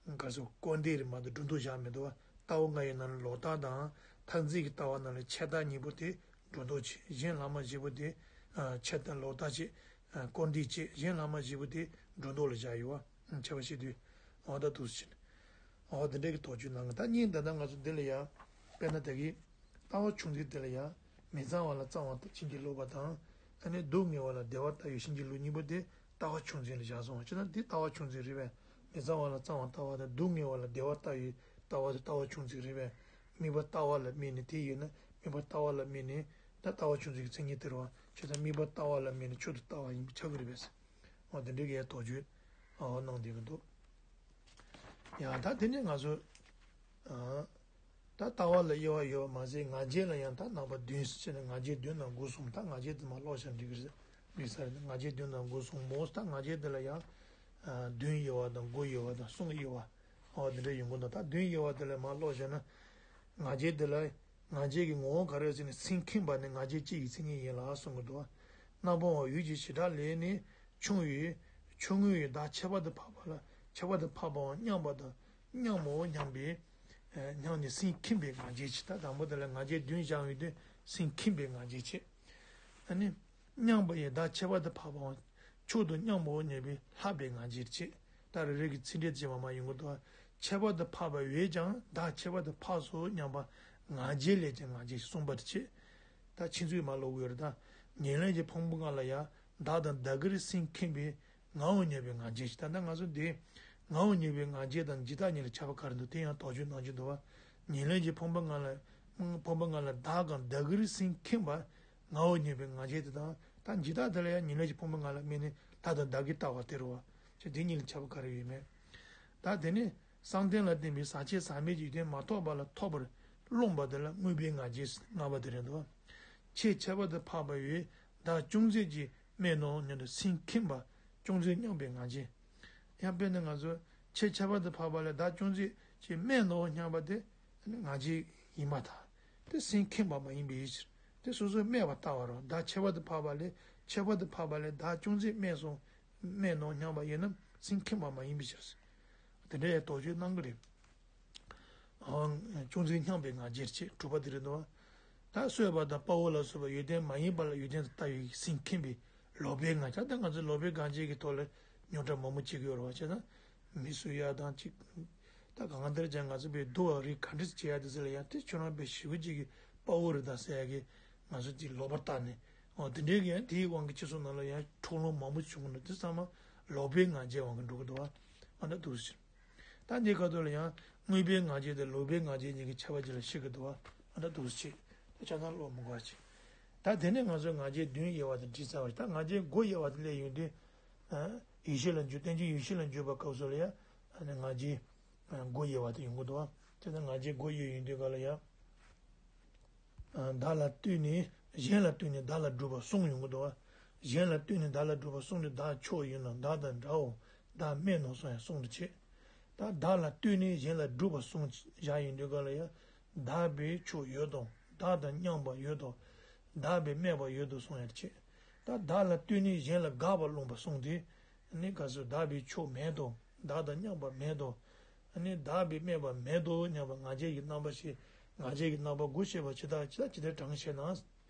ནས། ག་རེ་ཟེར་བ། སྐོར་འདེབས་རེད་མ་གཏོགས་སྒྲོ་འདོགས་བཞག་མི་འདུག་བ། ལྟ་བ་ལྔ་ཡི་ནང་ལ་ལོག་ལྟ་དང་མཐར་འཛིན་གྱི་ལྟ་བ་ནང་ལ་ཆད་ལྟ་གཉིས་པོ་དེ་སྒྲོ་འདོགས་བྱེད། གཞན་ལྷག་མ་བཞི་པོ་དེ། ཆད་ལྟ། ལོག་ལྟ་བྱེད། སྐོར་འདེབས་བྱེད། གཞན་ལྷག་མ་བཞི་པོ་དེ་སྒྲོ་འདོགས་ལ་བཞག་ཡོད་བ། ཁྱད་པར་ཤེས་དུས། འོ་ད་འདུག་ཟེར་ནས། འོ་དེ་འདྲའི་གི་དོགས་གཅོད་གནང་གི། ད་གཉིས་ད་ལྟ་ང་ཚོ་འདི་ལ་ཡང་། དཔེར་ན་ད་གིན། ལྟ་བ་ཆུང་ཆུང་དེ་ལ་ཡང་། མི་གཙང་བ་ལ་གཙང་བར་ཕྱིན་ཅི་ལོག་པ་དང་། ཨ་ནི་སྡུག་བསྔལ་བ་ལ་བདེ་བར་ལྟ་བའི་ཕྱིན་ཅི་ལོག་གཉིས་པོ་དེ་ལྟ་བ་ཆུང་ཆུང་ལ་བཞག་སོང་བ། བྱས་ན་འདི་ལྟ་བ་ཆུང་ཆུང་རེད་པས། མི་གཙང་བ་ལ་གཙང་བར་ལྟ་བ་དང་སྡུག་བསྔལ་བ་ལ་བདེ་བར་ལྟ་བའི་ལྟ་བ་དེ་ལྟ་བ་ཆུང་ཆུང་རེད་པས། དམིགས་པ་ལྟ་བ་ལ་དམིགས་ནས་དེ་ཡོད་ན་དམིགས་པ་ལྟ་བ་ལ་དམིགས་ནས་ད་ལྟ་བ་ཆུང་ཆུང་གི་མཚན་ཉིད་དེ་རེད་བ། བྱས་ཙང་དམིགས་པ་ལྟ་བ་ལ་དམིགས་ནས་ཆོས་དེ་ལྟ་བ་ཡིན་པས་ཁྱབ་ཀྱི་རེད་པས། འོ་དེ་འདྲའི་གི་ཡ་དོགས་གཅོད་ཨ་གནང་བསྡད་ཀྱི་འདུག་ཡ་ད་དེ་ནས་ང་ཚོ་ཨ་ད་ལྟ་བ་ལ་དབྱེ་བ་ཡོད་པ་མ་ཟད་ང་རྒྱལ་ལ་ཡང་ད་རྣམ་པ་བདུན་ཟེར་ནས་ང་རྒྱལ་བདུན་དང་སྒོ་གསུམ། ད་ང་རྒྱལ་དེ་མར་ཀློག་བྱས་འགྲིག་གི་རེད། ཡིན་ས་རེད། ང་རྒྱལ་བདུན་དང་དགུ་གསུམ་མོ། ད་ང་རྒྱལ་དེ་ལ་ཡང་བདུན་དབྱེ་བ་དང་དགུ་དབྱེ་བ་དང་གསུམ་དབྱེ་བ། འོ་དེ་འདྲ་ཡོང་གི་འདུག་ད་བདུན་དབྱེ་བ་དེ་ལ་མར་ཀློག་བྱས་ན། ང་རྒྱལ་དེ་ལ་ང་རྒྱལ་གྱི་ངོ་བོ་ག་རེ་ཟེར་ན། སེམས་ཁེངས་པ་ནི་ང་རྒྱལ་སྤྱི་ཡི་མཚན་ཉིད་ཡིན་ལ་གསུང་གི་འདུག་རྣམ་པ་འོག་ཡུལ་གྱི་བྱེ་བྲག་ལས་ནི་ཆུང་བའི་ཆུང་ངུའི་བདག་ཁྱད་པར་དུ་འཕགས་པ་ལ། ཁྱད་པར་དུ་འཕགས་པའང་མཉམ་པ་དང་མཉམ་མོ་སྙམ་པའི་སྙམ་ནས་སེམས་ཁེངས་པའི་ང་རྒྱལ་བྱེད། ད་དང་པོ་དེ་ལ་ང་རྒྱལ་བདུན་བཞག་ཡོད་དུས་སེམས་ཁེངས་པའི་ང་རྒྱལ་བྱེད། ཨ་ནི། མཉམ་པ་ཡི་བདག་ཁྱད་པར་དུ་འཕགས་པའང་མཆོག་ཏུ་མཉམ་པོ་ཉེ་བའི་ལྷག་པའི་ང་རྒྱལ་བྱེད། ད་རེ་རེ་གི་ཚིག་འགྲེལ་བྱེད་པ་མ་ཡོང་གི་འདུག་ཁྱད་པར་དུ་འཕགས་པ་ཡོད་ཀྱང་བདག་ཁྱད་པར་དུ་འཕགས་སོ་སྙམ་པ་ང་རྒྱལ་ལས་ཀྱང་ང་རྒྱལ་གསུངས་པར་བྱེད། ད་ཕྱིན་ཚུལ་མ་ལོག་ཡོད་རེད། ད་ཉེར་ལེན་གྱི་ཕུང་པོ་ལྔ་ལ་ཡང་བདག་དང་བདག་གིར་སེམས་ཁེངས་པའི་ངའོ་སྙམ་པའི་ང་རྒྱལ་བྱེད། ད་ལྟ་ང་ཚོ་འདི་ངའོ་སྙམ་པའི་ང་རྒྱལ་དང་འཇིག་ལྟ་གཉིས་ལ་ཁྱད་པར་ག་རེ་འདུག་དེ་ཡང་དོགས་གཅོད་གནང་རྒྱུ་འདུག་བ། ཉེར་ལེན་གྱི་ཕུང་པོ་ལྔ་ལ་ཕུང་པོ་ལྔ་ལ་བདག་དང་བདག་གིར་སེམས་ཁེངས་པ། ངའོ་སྙམ་པའི་ང་རྒྱལ་དེ་དང་། ད་འཇིག་ལྟ་དེ་ལ་ཡང་ཉེར་ལེན་གྱི་ཕུང་པོ་ལྔ་ལ་དམིགས་ནས་བདག་དང་བདག་གིར་ལྟ་བ་དེ་རེད་བ། ཅེས་དེ་གཉིས་ལ་ཁྱད་པར་ག་རེ་ཡོད་མེད། ད་དེ་ནས་བསམ་གཏན་ལ་བརྟེན་པའི་ཟག་བཅས་ཟག་མེད་ཀྱི་ཡོན་ཏན་མ་ཐོབ་པ་ལ་ཐོབ་པར་རློམ་པ་དེ་ལ་དངོས་པོའི་ང་རྒྱལ་ལྔ་པ་དེ་རེད་འདུག་ཁྱད་ཁྱད་པར་དུ་འཕགས་པ་ཡོད་བདག་ཅུང་ཟད་ཅིག་རྨས་ནོ་སྙམ་དུ་སེམས་ཁེངས་པ་ཅུང་ཟད་སྙམ་པའི་ང་རྒྱལ། ཡང་དཔེར་ན་ང་ཚོ་ཁྱད་ཁྱད་པར་དུ་འཕགས་པ་ལ་བདག་ཅུང་ཟད་ཅིག་རྨས་ནོ་སྙམ་པ་དེ་ང་རྒྱལ་ཡིན་པར་ཐལ། དེ་སེམས་ཁེངས་པ་མ་ཡིན་པའི་ཕྱིར། དེ་སོ་སོས་རྨས་པ་ལྟ་བ་རོ། བདག་ཁྱད་པར་དུ་འཕགས་པ་ལས་ཁྱད་པར་དུ་འཕགས་པ་ལས་བདག་ཅུང་ཟད་རྨས་སོང་། རྨས་ནོ་སྙམ་པ་ཡིན་ན་སེམས་ཁེངས་པ་མ་ཡིན་པའི་ཕྱིར། དེ་འདྲ་ཡང་དོགས་གཅོད་གནང་གི་རེད། ཨང་། ཅུང་ཟད་སྙམ་པའི་ང་རྒྱལ་བྱེད་དྲུག་པ་དེ་རེད་འདུག་ད་གསོད་པ་དང་དཔའ་བོ་ལ་སོགས་པ་ཡོན་ཏན་མ་ཡིན་པ་ལ་ཡོན་ཏན་དུ་ལྟ་བའི་སེམས་ཁེངས་པའི་ལོག་པའི་ང་རྒྱལ། ད་ང་ཚོ་ལོག་པའི་ང་རྒྱལ་གྱི་ཐོག་ལ་རྙོག་དྲ་མང་པོ་བྱེད་ཀྱི་ཡོད་རེད་བ། བྱས་ཙང་མི་གསོད་ཡ་དང་གཅིག་ད་གང་ལྟར་ཀྱང་ང་ཚོ་པའི་སྡུག་པ་རིགས་ག་འདྲ་བྱེད་ཡ་དེ་ཚོ་ལ་ཡང་དེ་ཁྱོད་རང་པའི་ཞི་བ་གཅིག་གི་དཔའ་བོ་རེད་ད་ཟེར་ཡ་གི་ང་ཚོ་དེ་ལོག་པར་བལྟ་ནས། འོ་དེ་འདྲའི་གི་ཡང་དེའི་དབང་གིས་སྤྱི་ཚོགས་ནང་ལ་ཡང་འཁྲུག་ལོང་མང་པོ་བྱུང་གི་འདུག་དེ་ཚང་མ་ལོག་པའི་ང་རྒྱལ་དབང་གིས་འགྲོ་གི་འདུག་བ། ཨ་འདྲ་འདུག་ཟེར། ད་འདིའི་ཁ་ཐུག་ལ་ཡང་དངོས་པོའི་ང་རྒྱལ་དང་ལོག་པའི་ང་རྒྱལ་གཉིས་ཀྱི་ཁྱད་པར་ཅིག་ལ་ཤེས་ཀྱི་འདུག་བ། ཨ་འདྲ་འདུག་སེ་བྱེད། ད་ཆ་ཚང་ཀློག་མི་དགོས་པ་བྱེད། ད་དེ་ནས་ང་ཚོས་ང་རྒྱལ་བདུན་དབྱེ་བ་དང་བྲིས་ཚར་བ་རེད། ད་ང་རྒྱལ་དགུ་དབྱེ་བ་དེ་སླེབས་ཡོང་དུས། ཡེ་ཤེས་ལ་འཇུག་རྟེན་ཅིང་ཡེ་ཤེས་ལ་འཇུག་པའི་སྐབས་སུ་ལ་ཡང་ང་རྒྱལ་དགུ་དབྱེ་བ་དེ་ཡོང་གི་འདུག་བ། དེ་ནས་ང་རྒྱལ་དགུ་དབྱེ་ཡོང་དུས་ག་ལ་ཡང་། བདག་ལ་ལྟོས་ནས་གཞན་ལ་ལྟོས་ནས་བདག་ལ་སྒྲུབ་པ་གསུམ་ཡོང་གི་འདུག་བ། གཞན་ལ་ལྟོས་ནས་བདག་ལ་སྒྲུབ་པ་གསུམ་དེ་བདག་མཆོག་ཡིན་ནོ། བདག་དང་འདྲའོ། བདག་སྨད་ནོ་གསུངས་ཡང་གསུངས་འདུག་ཅེས། ད་བདག་ལ་ལྟོས་ནས་གཞན་ལ་སྒྲུབ་པ་གསུམ་བཞག་ཡོང་དུས་ག་ལ་ཡང་བདག་པའི་ཕྱོགས་ཡོད་དོ། བདག་དང་མཉམ་པ་ཡོད་དོ། བདག་པའི་སྨད་པ་ཡོད་དོ་གསུངས་ཡང་ཅེས། ད་བདག་ལ་ལྟོས་ནས་གཞན་ལ་དགག་པ་སློང་བ་གསུམ་དེ་ནི་ག་ཚོད་བདག་པའི་ཕྱོགས་མེད་དོ། བདག་དང་མཉམ་པ་མེད་དོ། ཨ་ནི་བདག་པའི་སྨད་པ་མེད་དོ་སྙམ་པ་ང་རྒྱལ་གྱི་རྣམ་པ་ཞེས་ང་རྒྱལ་གྱི་རྣམ་པ་དགུ་བཤད་པ་ཇི་ལྟར་ཇི་ལྟར་ཇི་ལྟར་དྲངས་ཞེ་ན།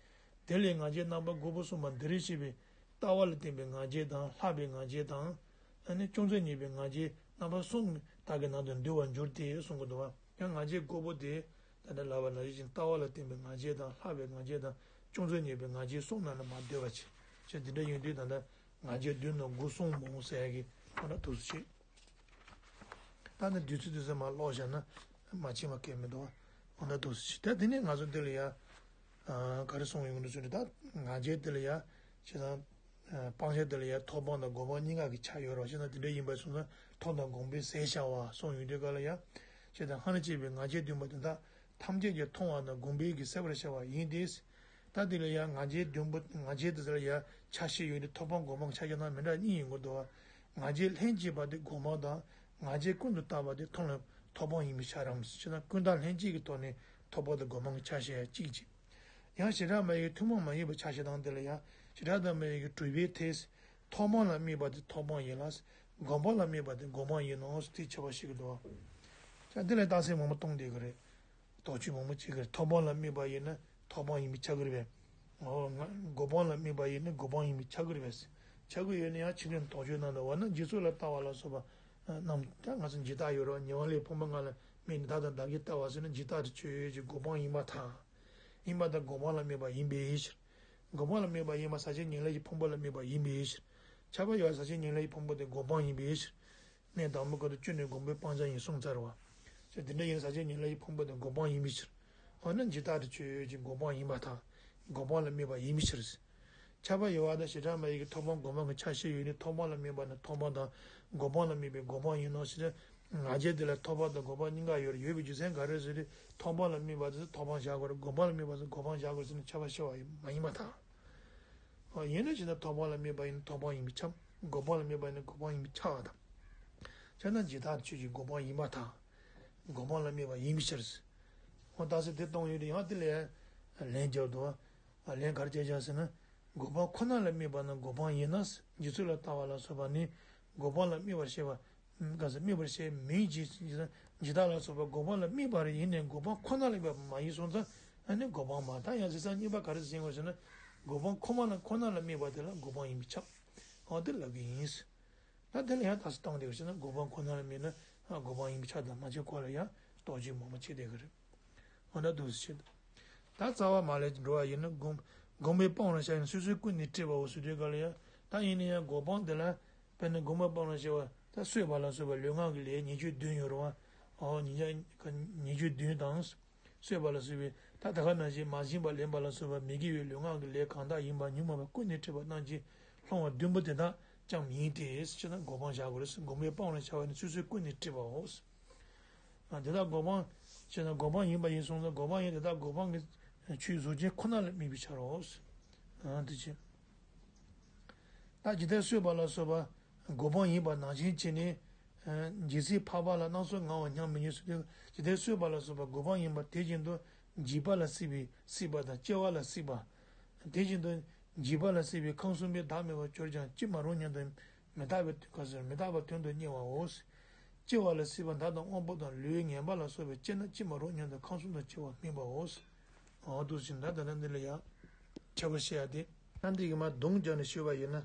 དེ་ལས་ང་རྒྱལ་རྣམ་པ་དགུ་པོ་གསུངས་པ་འདི་རེ་ཞེས་པའི་ལྟ་བ་ལ་བརྟེན་པའི་ང་རྒྱལ་དང་ལྷག་པའི་ང་རྒྱལ་དང་། ཨ་ནི་ཅུང་ཟད་ཉེ་བའི་ང་རྒྱལ་རྣམ་པ་གསུམ་བདག་གི་ནང་དུ་འདུ་བར་འགྱུར་ཏེ་གསུང་གི་འདུག་བ། ཡང་ང་རྒྱལ་དགུ་པོ་དེ་ད་ལྟ་ལབ་པ་ནང་བཞིན་ཅིག་ལྟ་བ་ལ་བརྟེན་པའི་ང་རྒྱལ་དང་ལྷག་པའི་ང་རྒྱལ་དང་ཅུང་ཟད་ཉེ་བའི་ང་རྒྱལ་གསུམ་ནང་ལ་མ་འདུས་པ་བྱས། ཅེས་འདི་འདྲ་ཡིན་དུས་ད་ལྟ་ང་རྒྱལ་བདུན་ནོ་དགུ་གསུམ་མོ་ཟེར་ཡ་གི་ཁོ་ན་འདུག་སེ་བྱེད། ད་ནི་བདུད་རྩི་བདུད་རྩི་མ་ཀློག་བཞག་ན་མ་ཕྱིན་པ་གལ་མི་འདུག་བ། འོ་ན་འདུག་སེ་བྱེད། ད་དེ་ནས་ང་ཚོ་འདི་ལ་ཡ། ག་རེ་གསུངས་ཡོང་འདུག་ཟེར་ན་ད་ང་རྒྱལ་འདི་ལ་ཡ། བྱས་ཙང་། སྤང་བྱ་འདི་ལ་ཡ་ཐོབ་སྤང་དང་སྒོམ་སྤང་གཉིས་ཀ་གི་ཆ་ཡོད་རེད་བ། བྱས་ཙང་དེ་འདྲ་ཡིན་པ་སོང་ཙང་ཐོབ་དང་སྒོམ་པས་ཟད་བྱ་བ་གསུངས་ཡོང་དུས་ག་ལ་ཡ། བྱས་ཙང་སྔར་བྱས་པའི་ང་རྒྱལ་བདུན་པ་དེ་དག་ཐམས་ཅད་ཀྱིས་མཐོང་བ་དང་སྒོམ་པས་ཀྱིས་ཟད་པར་བྱ་བ་ཡིན་ཏེ། ད་དེ་ལ་ཡང་ང་རྒྱལ་བདུན་པོ་ང་རྒྱལ་དེ་ཚོ་ལ་ཡང་ཆ་ཤས་ཡོད་དེ་ཐོབ་སྤང་སྒོམ་སྤང་གི་ཆ་ཤས་ནང་མི་འདྲ་གཉིས་ཡོང་གི་འདུག་བ། ང་རྒྱལ་ལྷན་སྐྱེས་པ་དེ་སྒོམ་སྤང་དང་། ང་རྒྱལ་ཀུན་ཏུ་བརྟགས་པ་དེ་ཐོབ་ལ་ཐོབ་སྤང་ཡིན་པའི་ཆ་རམ་ཞེ་ན། ཀུན་བརྟགས་ལྷན་སྐྱེས་ཀྱི་ཐོག་ནས་ཐོབ་སྤང་དང་སྒོམ་སྤང་གི་ཆ་ཤས་གཅིག་གཅིག་ཡང་བྱེ་བྲག་སྨྲ་བའི་ཐུན་མོང་མ་ཡིན་པའི་ཆ་ཤས་དང་དེ་ལ་ཡང་བྱེ་བྲག་ཏུ་སྨྲ་བའི་གྲུབ་པའི་ཐད། ཐོབ་སྤང་ལ་དམིགས་པ་དེ་ཐོབ་སྤང་ཡིན་ལ། སྒོམ་སྤང་ལ་དམིགས་པ་དེ་སྒོམ་སྤང་ཡིན་ནོ་ཞེས་དེ་ཁྱད་པར་ཕྱེ་གི་འདུག་བ། ཀྱང་དེ་ལ་རྟགས་གསལ་མང་པོ་གཏོང་བསྡད་ཀྱི་རེད། དོགས་གཅོད་མང་པོ་བྱེད་ཀྱི་རེད། ཐོབ་སྤང་ལ་དམིགས་པ་ཡིན་ན་ཐོབ་སྤང་ཡིན་པས་ཁྱབ་ཀྱི་རེད་པས། འོ་ང་སྒོམ་སྤང་ལ་དམིགས་པ་ཡིན་ན་སྒོམ་སྤང་ཡིན་པས་ཁྱབ་ཀྱི་རེད་པས། ཁྱབ་ཀྱི་ཡོད་ན་ཡང་ཕྱི་ནས་དོགས་གཅོད་གནང་འདུག་བ་ན། འཇིག་ཚོགས་ལ་ལྟ་བ་ལ་སོགས་པ་རྣམས་ཀྱང་ང་ཚོ་འཇིག་ལྟ་ཡོད་རེད་བ། ཉེ་བར་ལས་ཕུང་པོ་ལྔ་ལ་དམིགས་ནས་བདག་དང་བདག་གིར་ལྟ་བ་ཟེར་ན་འཇིག་ལྟ་དེ་ཆོས་ཅན་གྱི་སྒོམ་སྤང་ཡིན་པར་ཐལ། ཡིན་པར་ཐལ། སྒོམ་སྤང་ལ་དམིགས་པ་ཡིན་པའི་ཕྱིར། སྒོམ་སྤང་ལ་དམིགས་པ་ཡིན་པ་ཟག་བཅས་ཉེར་ལེན་གྱི་ཕུང་པོ་ལ་དམིགས་པ་ཡིན་པའི་ཕྱིར། ཁྱབ་པ་ཡོད་པ་ཟག་བཅས་ཉེར་ལེན་གྱི་ཕུང་པོ་དེ་སྒོམ་སྤང་ཡིན་པའི་ཕྱིར། གནས་དང་པོའི་སྐབས་དུ་བཅུ་ནས་སྒོམ་པའི་སྤང་བྱ་ཡིན་གསུངས་ཚར་བ། ཅེས་དེ་འདྲ་ཡིན་ཟག་བཅས་ཉེར་ལེན་གྱི་ཕུང་པོ་དེ་སྒོམ་སྤང་ཡིན་པའི་ཕྱིར། འོ་ན་འཇིག་ལྟ་དེ་ཆོས་ཅན་གྱི་སྒོམ་སྤང་ཡིན་པར་ཐལ། སྒོམ་སྤང་ལ་དམིགས་པ་ཡིན་པའི་ཕྱིར། ཁྱབ་པ་ཡོད་པ་དང་བྱེ་བྲག་སྨྲ་བའི་གི་ཐོབ་སྤང་སྒོམ་སྤང་གི་ཆ་ཤས་ཡོད་ནི་ཐོབ་སྤང་ལ་དམིགས་པ་ནི་ཐོབ་སྤང་དང་སྒོམ་སྤང་ལ་དམིགས་པའི་སྒོམ་སྤང་ཡིན་ནོ་ཞེས་ཏེ། ང་རྒྱལ་དེ་ལ་ཐོབ་པ་དང་སྒོམ་སྤང་གཉིས་ཀ་ཡོད་རེད། ཡོད་པའི་རྒྱུ་མཚན་ག་རེ་ཟེར་ཏེ། ཐོབ་སྤང་ལ་དམིགས་པ་དེ་ཐོབ་སྤང་བཞག་དགོས་རེད། སྒོམ་སྤང་ལ་དམིགས་པ་དེ་སྒོམ་སྤང་བཞག་དགོས་ཟེར་ནས་ཁྱབ་པ་ཤེས་པ་ཡིན་མ་ཡིན་པར་ཐལ། ཡིན་ན་ཇི་ལྟར་ཐོབ་པ་ལ་དམིགས་པ་ཡིན་ན་ཐོབ་པ་ཡིན་པས་ཁྱབ། སྒོམ་པ་ལ་དམིགས་པ་ཡིན་ན་སྒོམ་པ་ཡིན་པས་ཁྱབ་པ་དང་། བྱས་ན་ཇི་ལྟར་ཆོས་ཀྱི་སྒོམ་པ་ཡིན་པར་ཐལ། སྒོམ་པ་ལ་དམིགས་པ་ཡིན་པའི་ཕྱིར། འོ་ད་ཟེར་དེ་གཏོང་ཡོད་དུས་ཡང་དེ་ལས་ལན་རྒྱབ་འདུག་ལན་ག་རེ་བྱས་བཞག་ཟེར་ན། སྒོམ་པ་ཁོ་ན་ལ་དམིགས་པ་ནི་སྒོམ་སྤང་ཡིན་ན། འཇིག་ཚོགས་ལ་ལྟ་བ་ལ་སོགས་པ་ནི་སྒོམ་སྤང་ལ་དམིགས་པར་བཤད་པ། ག་ཟེར་དམིགས་པར་བཤད་མིན་གྱི། ཇི་ལྟར་ལ་སོགས་པ་སྒོམ་སྤང་ལ་དམིགས་པ་རེ་ཡིན་ནས་སྒོམ་སྤང་ཁོ་ན་ལ་དམིགས་པ་མ་ཡིན་སོང་ཙང་ཨ་ནི་སྒོམ་སྤང་མ། ད་ཡང་ཟེར་ས་གཉིས་པ་ག་རེ་ཟེར་དགོས་ཟེར་ན། སྒོམ་སྤང་ཁོ་མ་ལ་ཁོ་ན་ལ་དམིགས་པ་དེ་ལ་སྒོམ་སྤང་ཡིན་པས་ཁྱབ། འོ་དེ་ལབ་ཀྱི་ཡིན། ད་དེ་ལ་ཡང་དག་སུ་བཏང་བསྡད་པ་ཞིག་ན་སྒོམ་སྤང་ཁོ་ན་ལ་དམིགས་ན་སྒོམ་སྤང་ཡིན་པས་ཁྱབ་དང་མ་ཁྱབ་སྐོར་ལ་ཡང་རྟོག་དཔྱོད་མང་པོ་བྱེད་བསྡད་ཀྱི་རེད། འོ་ན་འདུག་སེ་བྱེད། ད་རྩ་བ་མ་ལས་འགྲོ་བ་ཡིན་ན་སྒོམ་སྒོམ་པས་སྤང་བར་བྱ་ཡིན་སོ་སོའི་ཀུན་ནས་དཀྲིས་པའོ་ཟེར་དུས་ག་ལ་ཡང་ད་ཡིན་ན་ཡང་སྒོམ་སྤང་དེ་ལ་དཔེར་ན་སྒོམ་པས་སྤང་བར་བྱ་བ་ད་གསོད་པ་ལ་སོགས་པའི་ལུས་ངག་གི་ལས་ཉེས་སྤྱོད་བདུན་ཡོད་རེད་བ། འོ་ཉེས་སྤྱོད་ཉེས་སྤྱོད་བདུན་དང་། གསོད་པ་ལ་སོགས་པའི་ད་ད་ག་ནང་བཞིན་མ་བྱིན་པ་ལེན་པ་ལ་སོགས་པ་མི་དགེ་བའི་ལུས་ངག་གི་ལས་གང་དག་ཡིན་པ་ཉོན་མོངས་པ་ཀུན་ནས་དཀྲིས་པ་རྣམས་ཀྱིས་སློང་བ་བདུན་པོ་དེ་དག་ཀྱང་ཡིན་ཏེ་ཞེ་ན་སྒོམ་སྤང་བྱ་དགོས་རེད། སྒོམ་པས་སྤང་བར་བྱ་བ་ནི་སོ་སོའི་ཀུན་ནས་དཀྲིས་པའོ། ཨ་དེ་དག་སྒོམ་སྤང་ཞེ་ན་སྒོམ་སྤང་ཡིན་པ་ཡིན་སོང་ཙང་སྒོམ་སྤང་ཡིན་དེ་དག་སྒོམ་སྤང་གི་ཆོས་གཟུགས་ཅན་ཁོ་ན་ལ་དམིགས་པའི་ཕྱིར་རོ། ཨ་དེ་ཕྱིར། ད་ཇི་ལྟར་གསོད་པ་ལ་སོགས་པ་སྒོམ་སྤང་ཡིན་པ་ནང་བཞིན་བྱས་ནས། ཨ་འཇིགས་སྲིད་འཕགས་པ་ལ་སྣང་ཚུལ་ངང་བ་སྙམ་མི་ནུས་སོ། ཇི་ལྟར་གསོད་པ་ལ་སོགས་པ་སྒོམ་སྤང་ཡིན་པ་དེ་བཞིན་དུ་འཇིགས་པ་ལ་སྲིད་པའི་སྲིད་པ་དང་སྐྱེ་བ་ལ་སྲིད་པ། དེ་བཞིན་དུ་འཇིགས་པ་ལ་སྲིད་པའི་ཁམས་གསུམ་པའི་བདག་མེད་པར་གྱུར་ཀྱང་ཅི་མ་རུང་སྙམ་དུ་མི་རྟག་པའི་ག་ཟེར་མི་རྟག་པ་དོན་དུ་གཉེར་བའོ། སྐྱེ་བ་ལ་སྲིད་པ་མདའ་དང་དབང་པོ་དང་ལུས་ངན་པ་ལ་སོགས་པས་སྐྱེས་ན་ཅི་མ་རུང་སྙམ་དུ་ཁམས་གསུམ་དུ་སྐྱེ་བ་སྨིན་པའོ། འོ་འདུག་ཅིང་ད་ད་ལྟ་འདི་ལ་ཡང་ཁྱད་པར་བཤད་ཡ་དེ། ད་འདི་གི་མ་གདོང་བརྒྱབ་ནས་ཞུས་པ་ཡིན་ན།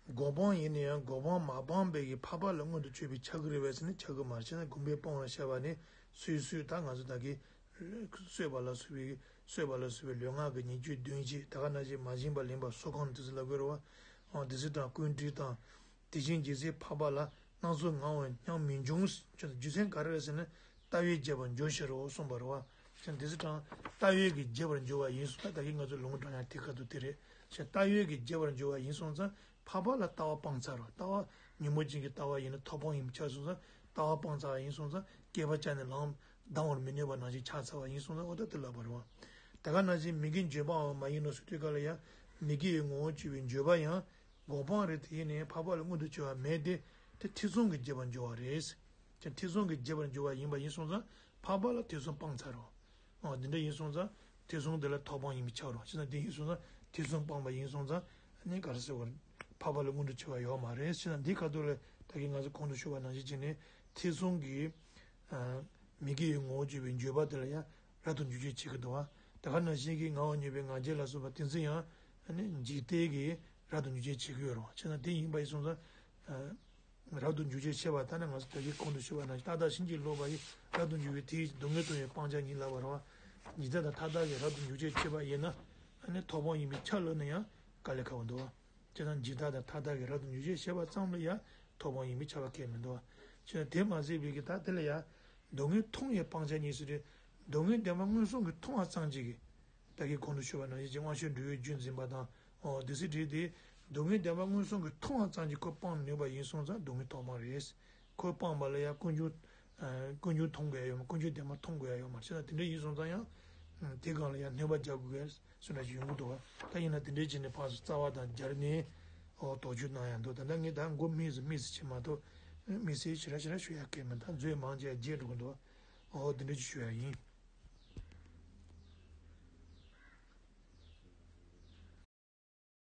སྒོམ་སྤང་ཡིན་ན་ཡང་སྒོམ་སྤང་མ་སྤངས་པའི་གི་འཕགས་པ་ལ་མངོན་དུ་གྱུར་པའི་ཆགས་ཀྱི་རེད་པས་ཟེར་ན་ཆགས་ཀྱི་མ་རེད། བྱས་ན་སྒོམ་པས་སྤང་བར་བྱ་བ་ནི་སོ་སོའི་ད་ང་ཚོ་ད་གི་གསོད་པ་ལ་སོགས་པའི་གསོད་པ་ལ་སོགས་པའི་ལུས་ངག་གི་ཉེས་སྤྱོད་བདུན་བཅས་ད་ག་ནང་བཞིན་མ་བྱིན་པ་ལེན་པ་སྲོག་ཁམས་དེ་ཚོ་ལབ་དགོས་རེད་བ། འོ་དེ་ཚོ་དང་ཀུན་དཀྲིས་དང་། དེ་བཞིན་འཇིགས་སྲིད་འཕགས་པ་ལ་སྣང་ཚུལ་ངང་བ་སྙམ་མི་འབྱུང་། རྒྱུ་མཚན་ག་རེ་རེད་ཟེར་ན་ལྟ་བའི་རྒྱས་པར་འགྱུར་ཕྱིར་རོ་གསུངས་པ་རེད་བ། ཅང་དེ་ཚེ་དྲང་ལྟ་བའི་གི་རྒྱས་པར་འགྱུར་བ་ཡིན་སོང་ཙང་ད་གིན་ང་ཚོ་ལུང་དྲངས་ཡང་དེ་ཁ་ཐུག་དེ་རེད། ཞེས་ལྟ་བའི་གི་རྒྱས་པར་འགྱུར་བ་ཡིན་སོང་ཙང་འཕགས་པ་ལ་ལྟ་བ་སྤངས་ཚར་རོ། ལྟ་བ་ཉོན་མོངས་ཅན་གྱི་ལྟ་བ་ཡིན་ན་ཐོབ་དཔང་ཡིན་པ་ཆགས་སོང་ཙང་ལྟ་བ་སྤངས་ཚར་བ་ཡིན་སོང་ཙང་བསྐལ་པ་བསྐྱལ་ནས་ལམ་ལྡང་བར་མི་ནུས་པ་ནང་བཞིན་ཆགས་ཚར་བ་ཡིན་སོང་ཙང་འོ་ད་དེ་ལབ་པ་རེད་བ། ད་ག་ནང་བཞིན་མི་དགེ་འབྱེད་པའང་མ་ཡིན་ནོ་ཟེར་དུས་ག་ལ་ཡང་མི་དགེ་བའི་ངོ་བོར་གྱུར་པའི་འགྱོད་པ་ཡང་སྒོམ་སྤང་རེད། དེ་ཡིན་ནའི་འཕགས་པ་ལ་མངོན་དུ་གྱུར་པ་མེད་དེ། དེ་ཐེ་ཚོམ་གྱིས་རྒྱས་པར་འགྱུར་བ་རེད། ཀྱང་ཐེ་ཚོམ་གྱིས་རྒྱས་པར་འགྱུར་བ་ཡིན་པ་ཡིན་སོང་ཙང་འཕགས་པ་ལ་ཐེ་ཚོམ་སྤངས་ཚར་རོ། འོ་འདི་འདྲ་ཡིན་སོང་ཙང་ཐེ་ཚོམ་དེ་ལ་ཐོབ་དཔང་ཡིན་པས་ཁྱབ་རོ། བྱས་ན་འདི་ཡིན་སོང་ཙང་ཐེ་ཚོམ་སྤངས་པ་ཡིན་སོང་ཙང་ནི་ག་རེ་ཟེར་བ་འཕགས་པ་ལ་མངོན་དུ་གྱུར་པ་ཡོད་མ་རེད། བྱས་ན་འདི་ཁ་ཐུག་ལ་ད་གིན་ང་ཚོ་གོང་དུ་ཞུས་པ་ནང་བཞིན་བྱས་ནས་ཐེ་ཚོམ་གྱིས་མི་དགེ་བའི་ངོ་བོར་གྱུར་པའི་འགྱོད་པ་དེ་ལ་ཡང་རབ་ཏུ་འཇུག་བྱེད་བྱེད་ཀྱི་འདུག་བ། ད་ག་ནང་བཞིན་གྱི་ངལ་བ་མྱོས་པའི་ང་རྒྱལ་ལ་སོགས་པ་དེ་ཚོ་ཡང་འཇིག་ལྟས་ཀྱིས་རབ་ཏུ་འཇུག་བྱེད་བྱེད་ཀྱི་ཡོད་རེད་བ། བྱས་ན་དེ་ཡིན་པ་ཡིན་སོང་ཙང་། རབ་ཏུ་འཇུག་བྱེད་བྱེད་པ་ད་ནི་ང་ཚོ་ད་གིན་གོང་དུ་ཞུས་པ་ནང་བཞིན་རྟག་བདག་གཤིན་རྗེའི་ལོག་པ་ཡིས་རབ་ཏུ་འཇུག་པའི་དེ་ཡི་སྡུག་བསྔལ་མཐོང་བའི་སྤང་བྱ་ཉིད་ལབ་པ་རེད་བ། འཇིག་ལྟ་དང་མཐའ་དག་གིས་རབ་ཏུ་འཇུག་བྱེད་བྱེད་པ་ཡིན་ན་ཨ་ནི་ཐོབ་དཔང་ཡིན་པས་ཁྱབ་ལབ་ན་ཡང་དཀའ་ལས་ཁག་པོ་འདུག་བ། བྱས་ཙང་འཇིག་ལྟ་དང་མཐའ་དག་གིས་རབ་ཏུ་འཇུག་བྱེད་བྱེད་པ་ཙམ་ལ་ཡང་ཐོབ་དཔང་ཡིན་པས་ཁྱབ་པ་གང་ཡང་མི་འདུག་བ། བྱས་ཙང་དེ་མ་ཟད་པའི་གི་ད་དེ་ལ་ཡང་སྡུག་བསྔལ་མཐོང་བའི་སྤང་བྱ་ཉིད་ཟེར་ཏེ་སྡུག་བསྔལ་བདེན་པ་མངོན་སུམ་གྱིས་མཐོང་བ་ཙམ་གྱིས་གི་ད་གིན་གོང་དུ་ཞུས་པ་ནང་བཞིན་གྱི་དབང་ཕྱུག་འགྲོ་བའི་རྒྱུ་འཛིན་པ་དང་། འོ་དེ་སྲིད་བྲིས་ཏེ་སྡུག་བསྔལ་བདེན་པ་མངོན་སུམ་གྱིས་མཐོང་བ་ཙམ་གྱིས་ཁོ་སྤང་ནུས་པ་ཡིན་སོང་ཙང་སྡུག་བསྔལ་ཐོབ་དཔང་རེད། ཁོ་སྤངས་པ་ལ་ཡང་ཀུན་འབྱུང་། ཨ་ཀུན་འབྱུང་མཐོང་དགོས་ཡ་ཡོད་མ། ཀུན་འབྱུང་བདེན་པ་མཐོང་དགོས་ཡ་ཡོད་མ་རེད། བྱས་ན་དེ་འདྲ་ཡིན་སོང་ཙང་ཡང་། ཨ་དེ་སྒང་ལ་ཡང་སྣོན་པ་རྒྱག་དགོས་ཡ་སུ་འདྲ་ཞིག་ཡོང་གི་འདུག་བ། ད་ཡིན་ན་དེ་འདྲའི་བྱས་ནས་ཕར་ཚུར་རྩ་བ་དང་སྦྱར་ནས། འོ་དོགས་གཅོད་གནང་ཡ་འདུག་ད་ལྟ་ངས་ད་མགོ་དམིགས་སུ་དམིགས་སུ་བྱས་མ་གཏོགས། དམིགས་བསལ་ཞེ་དྲག་ཞེ་དྲག་ཞུ་ཡ་གལ་མི་འདུག་མཛོད་མང་ཆེ་བརྗེད་འགྲོ་གི་འདུག་འོ་དེ་འདྲ་ཞིག་ཞུ་ཡ་ཡིན།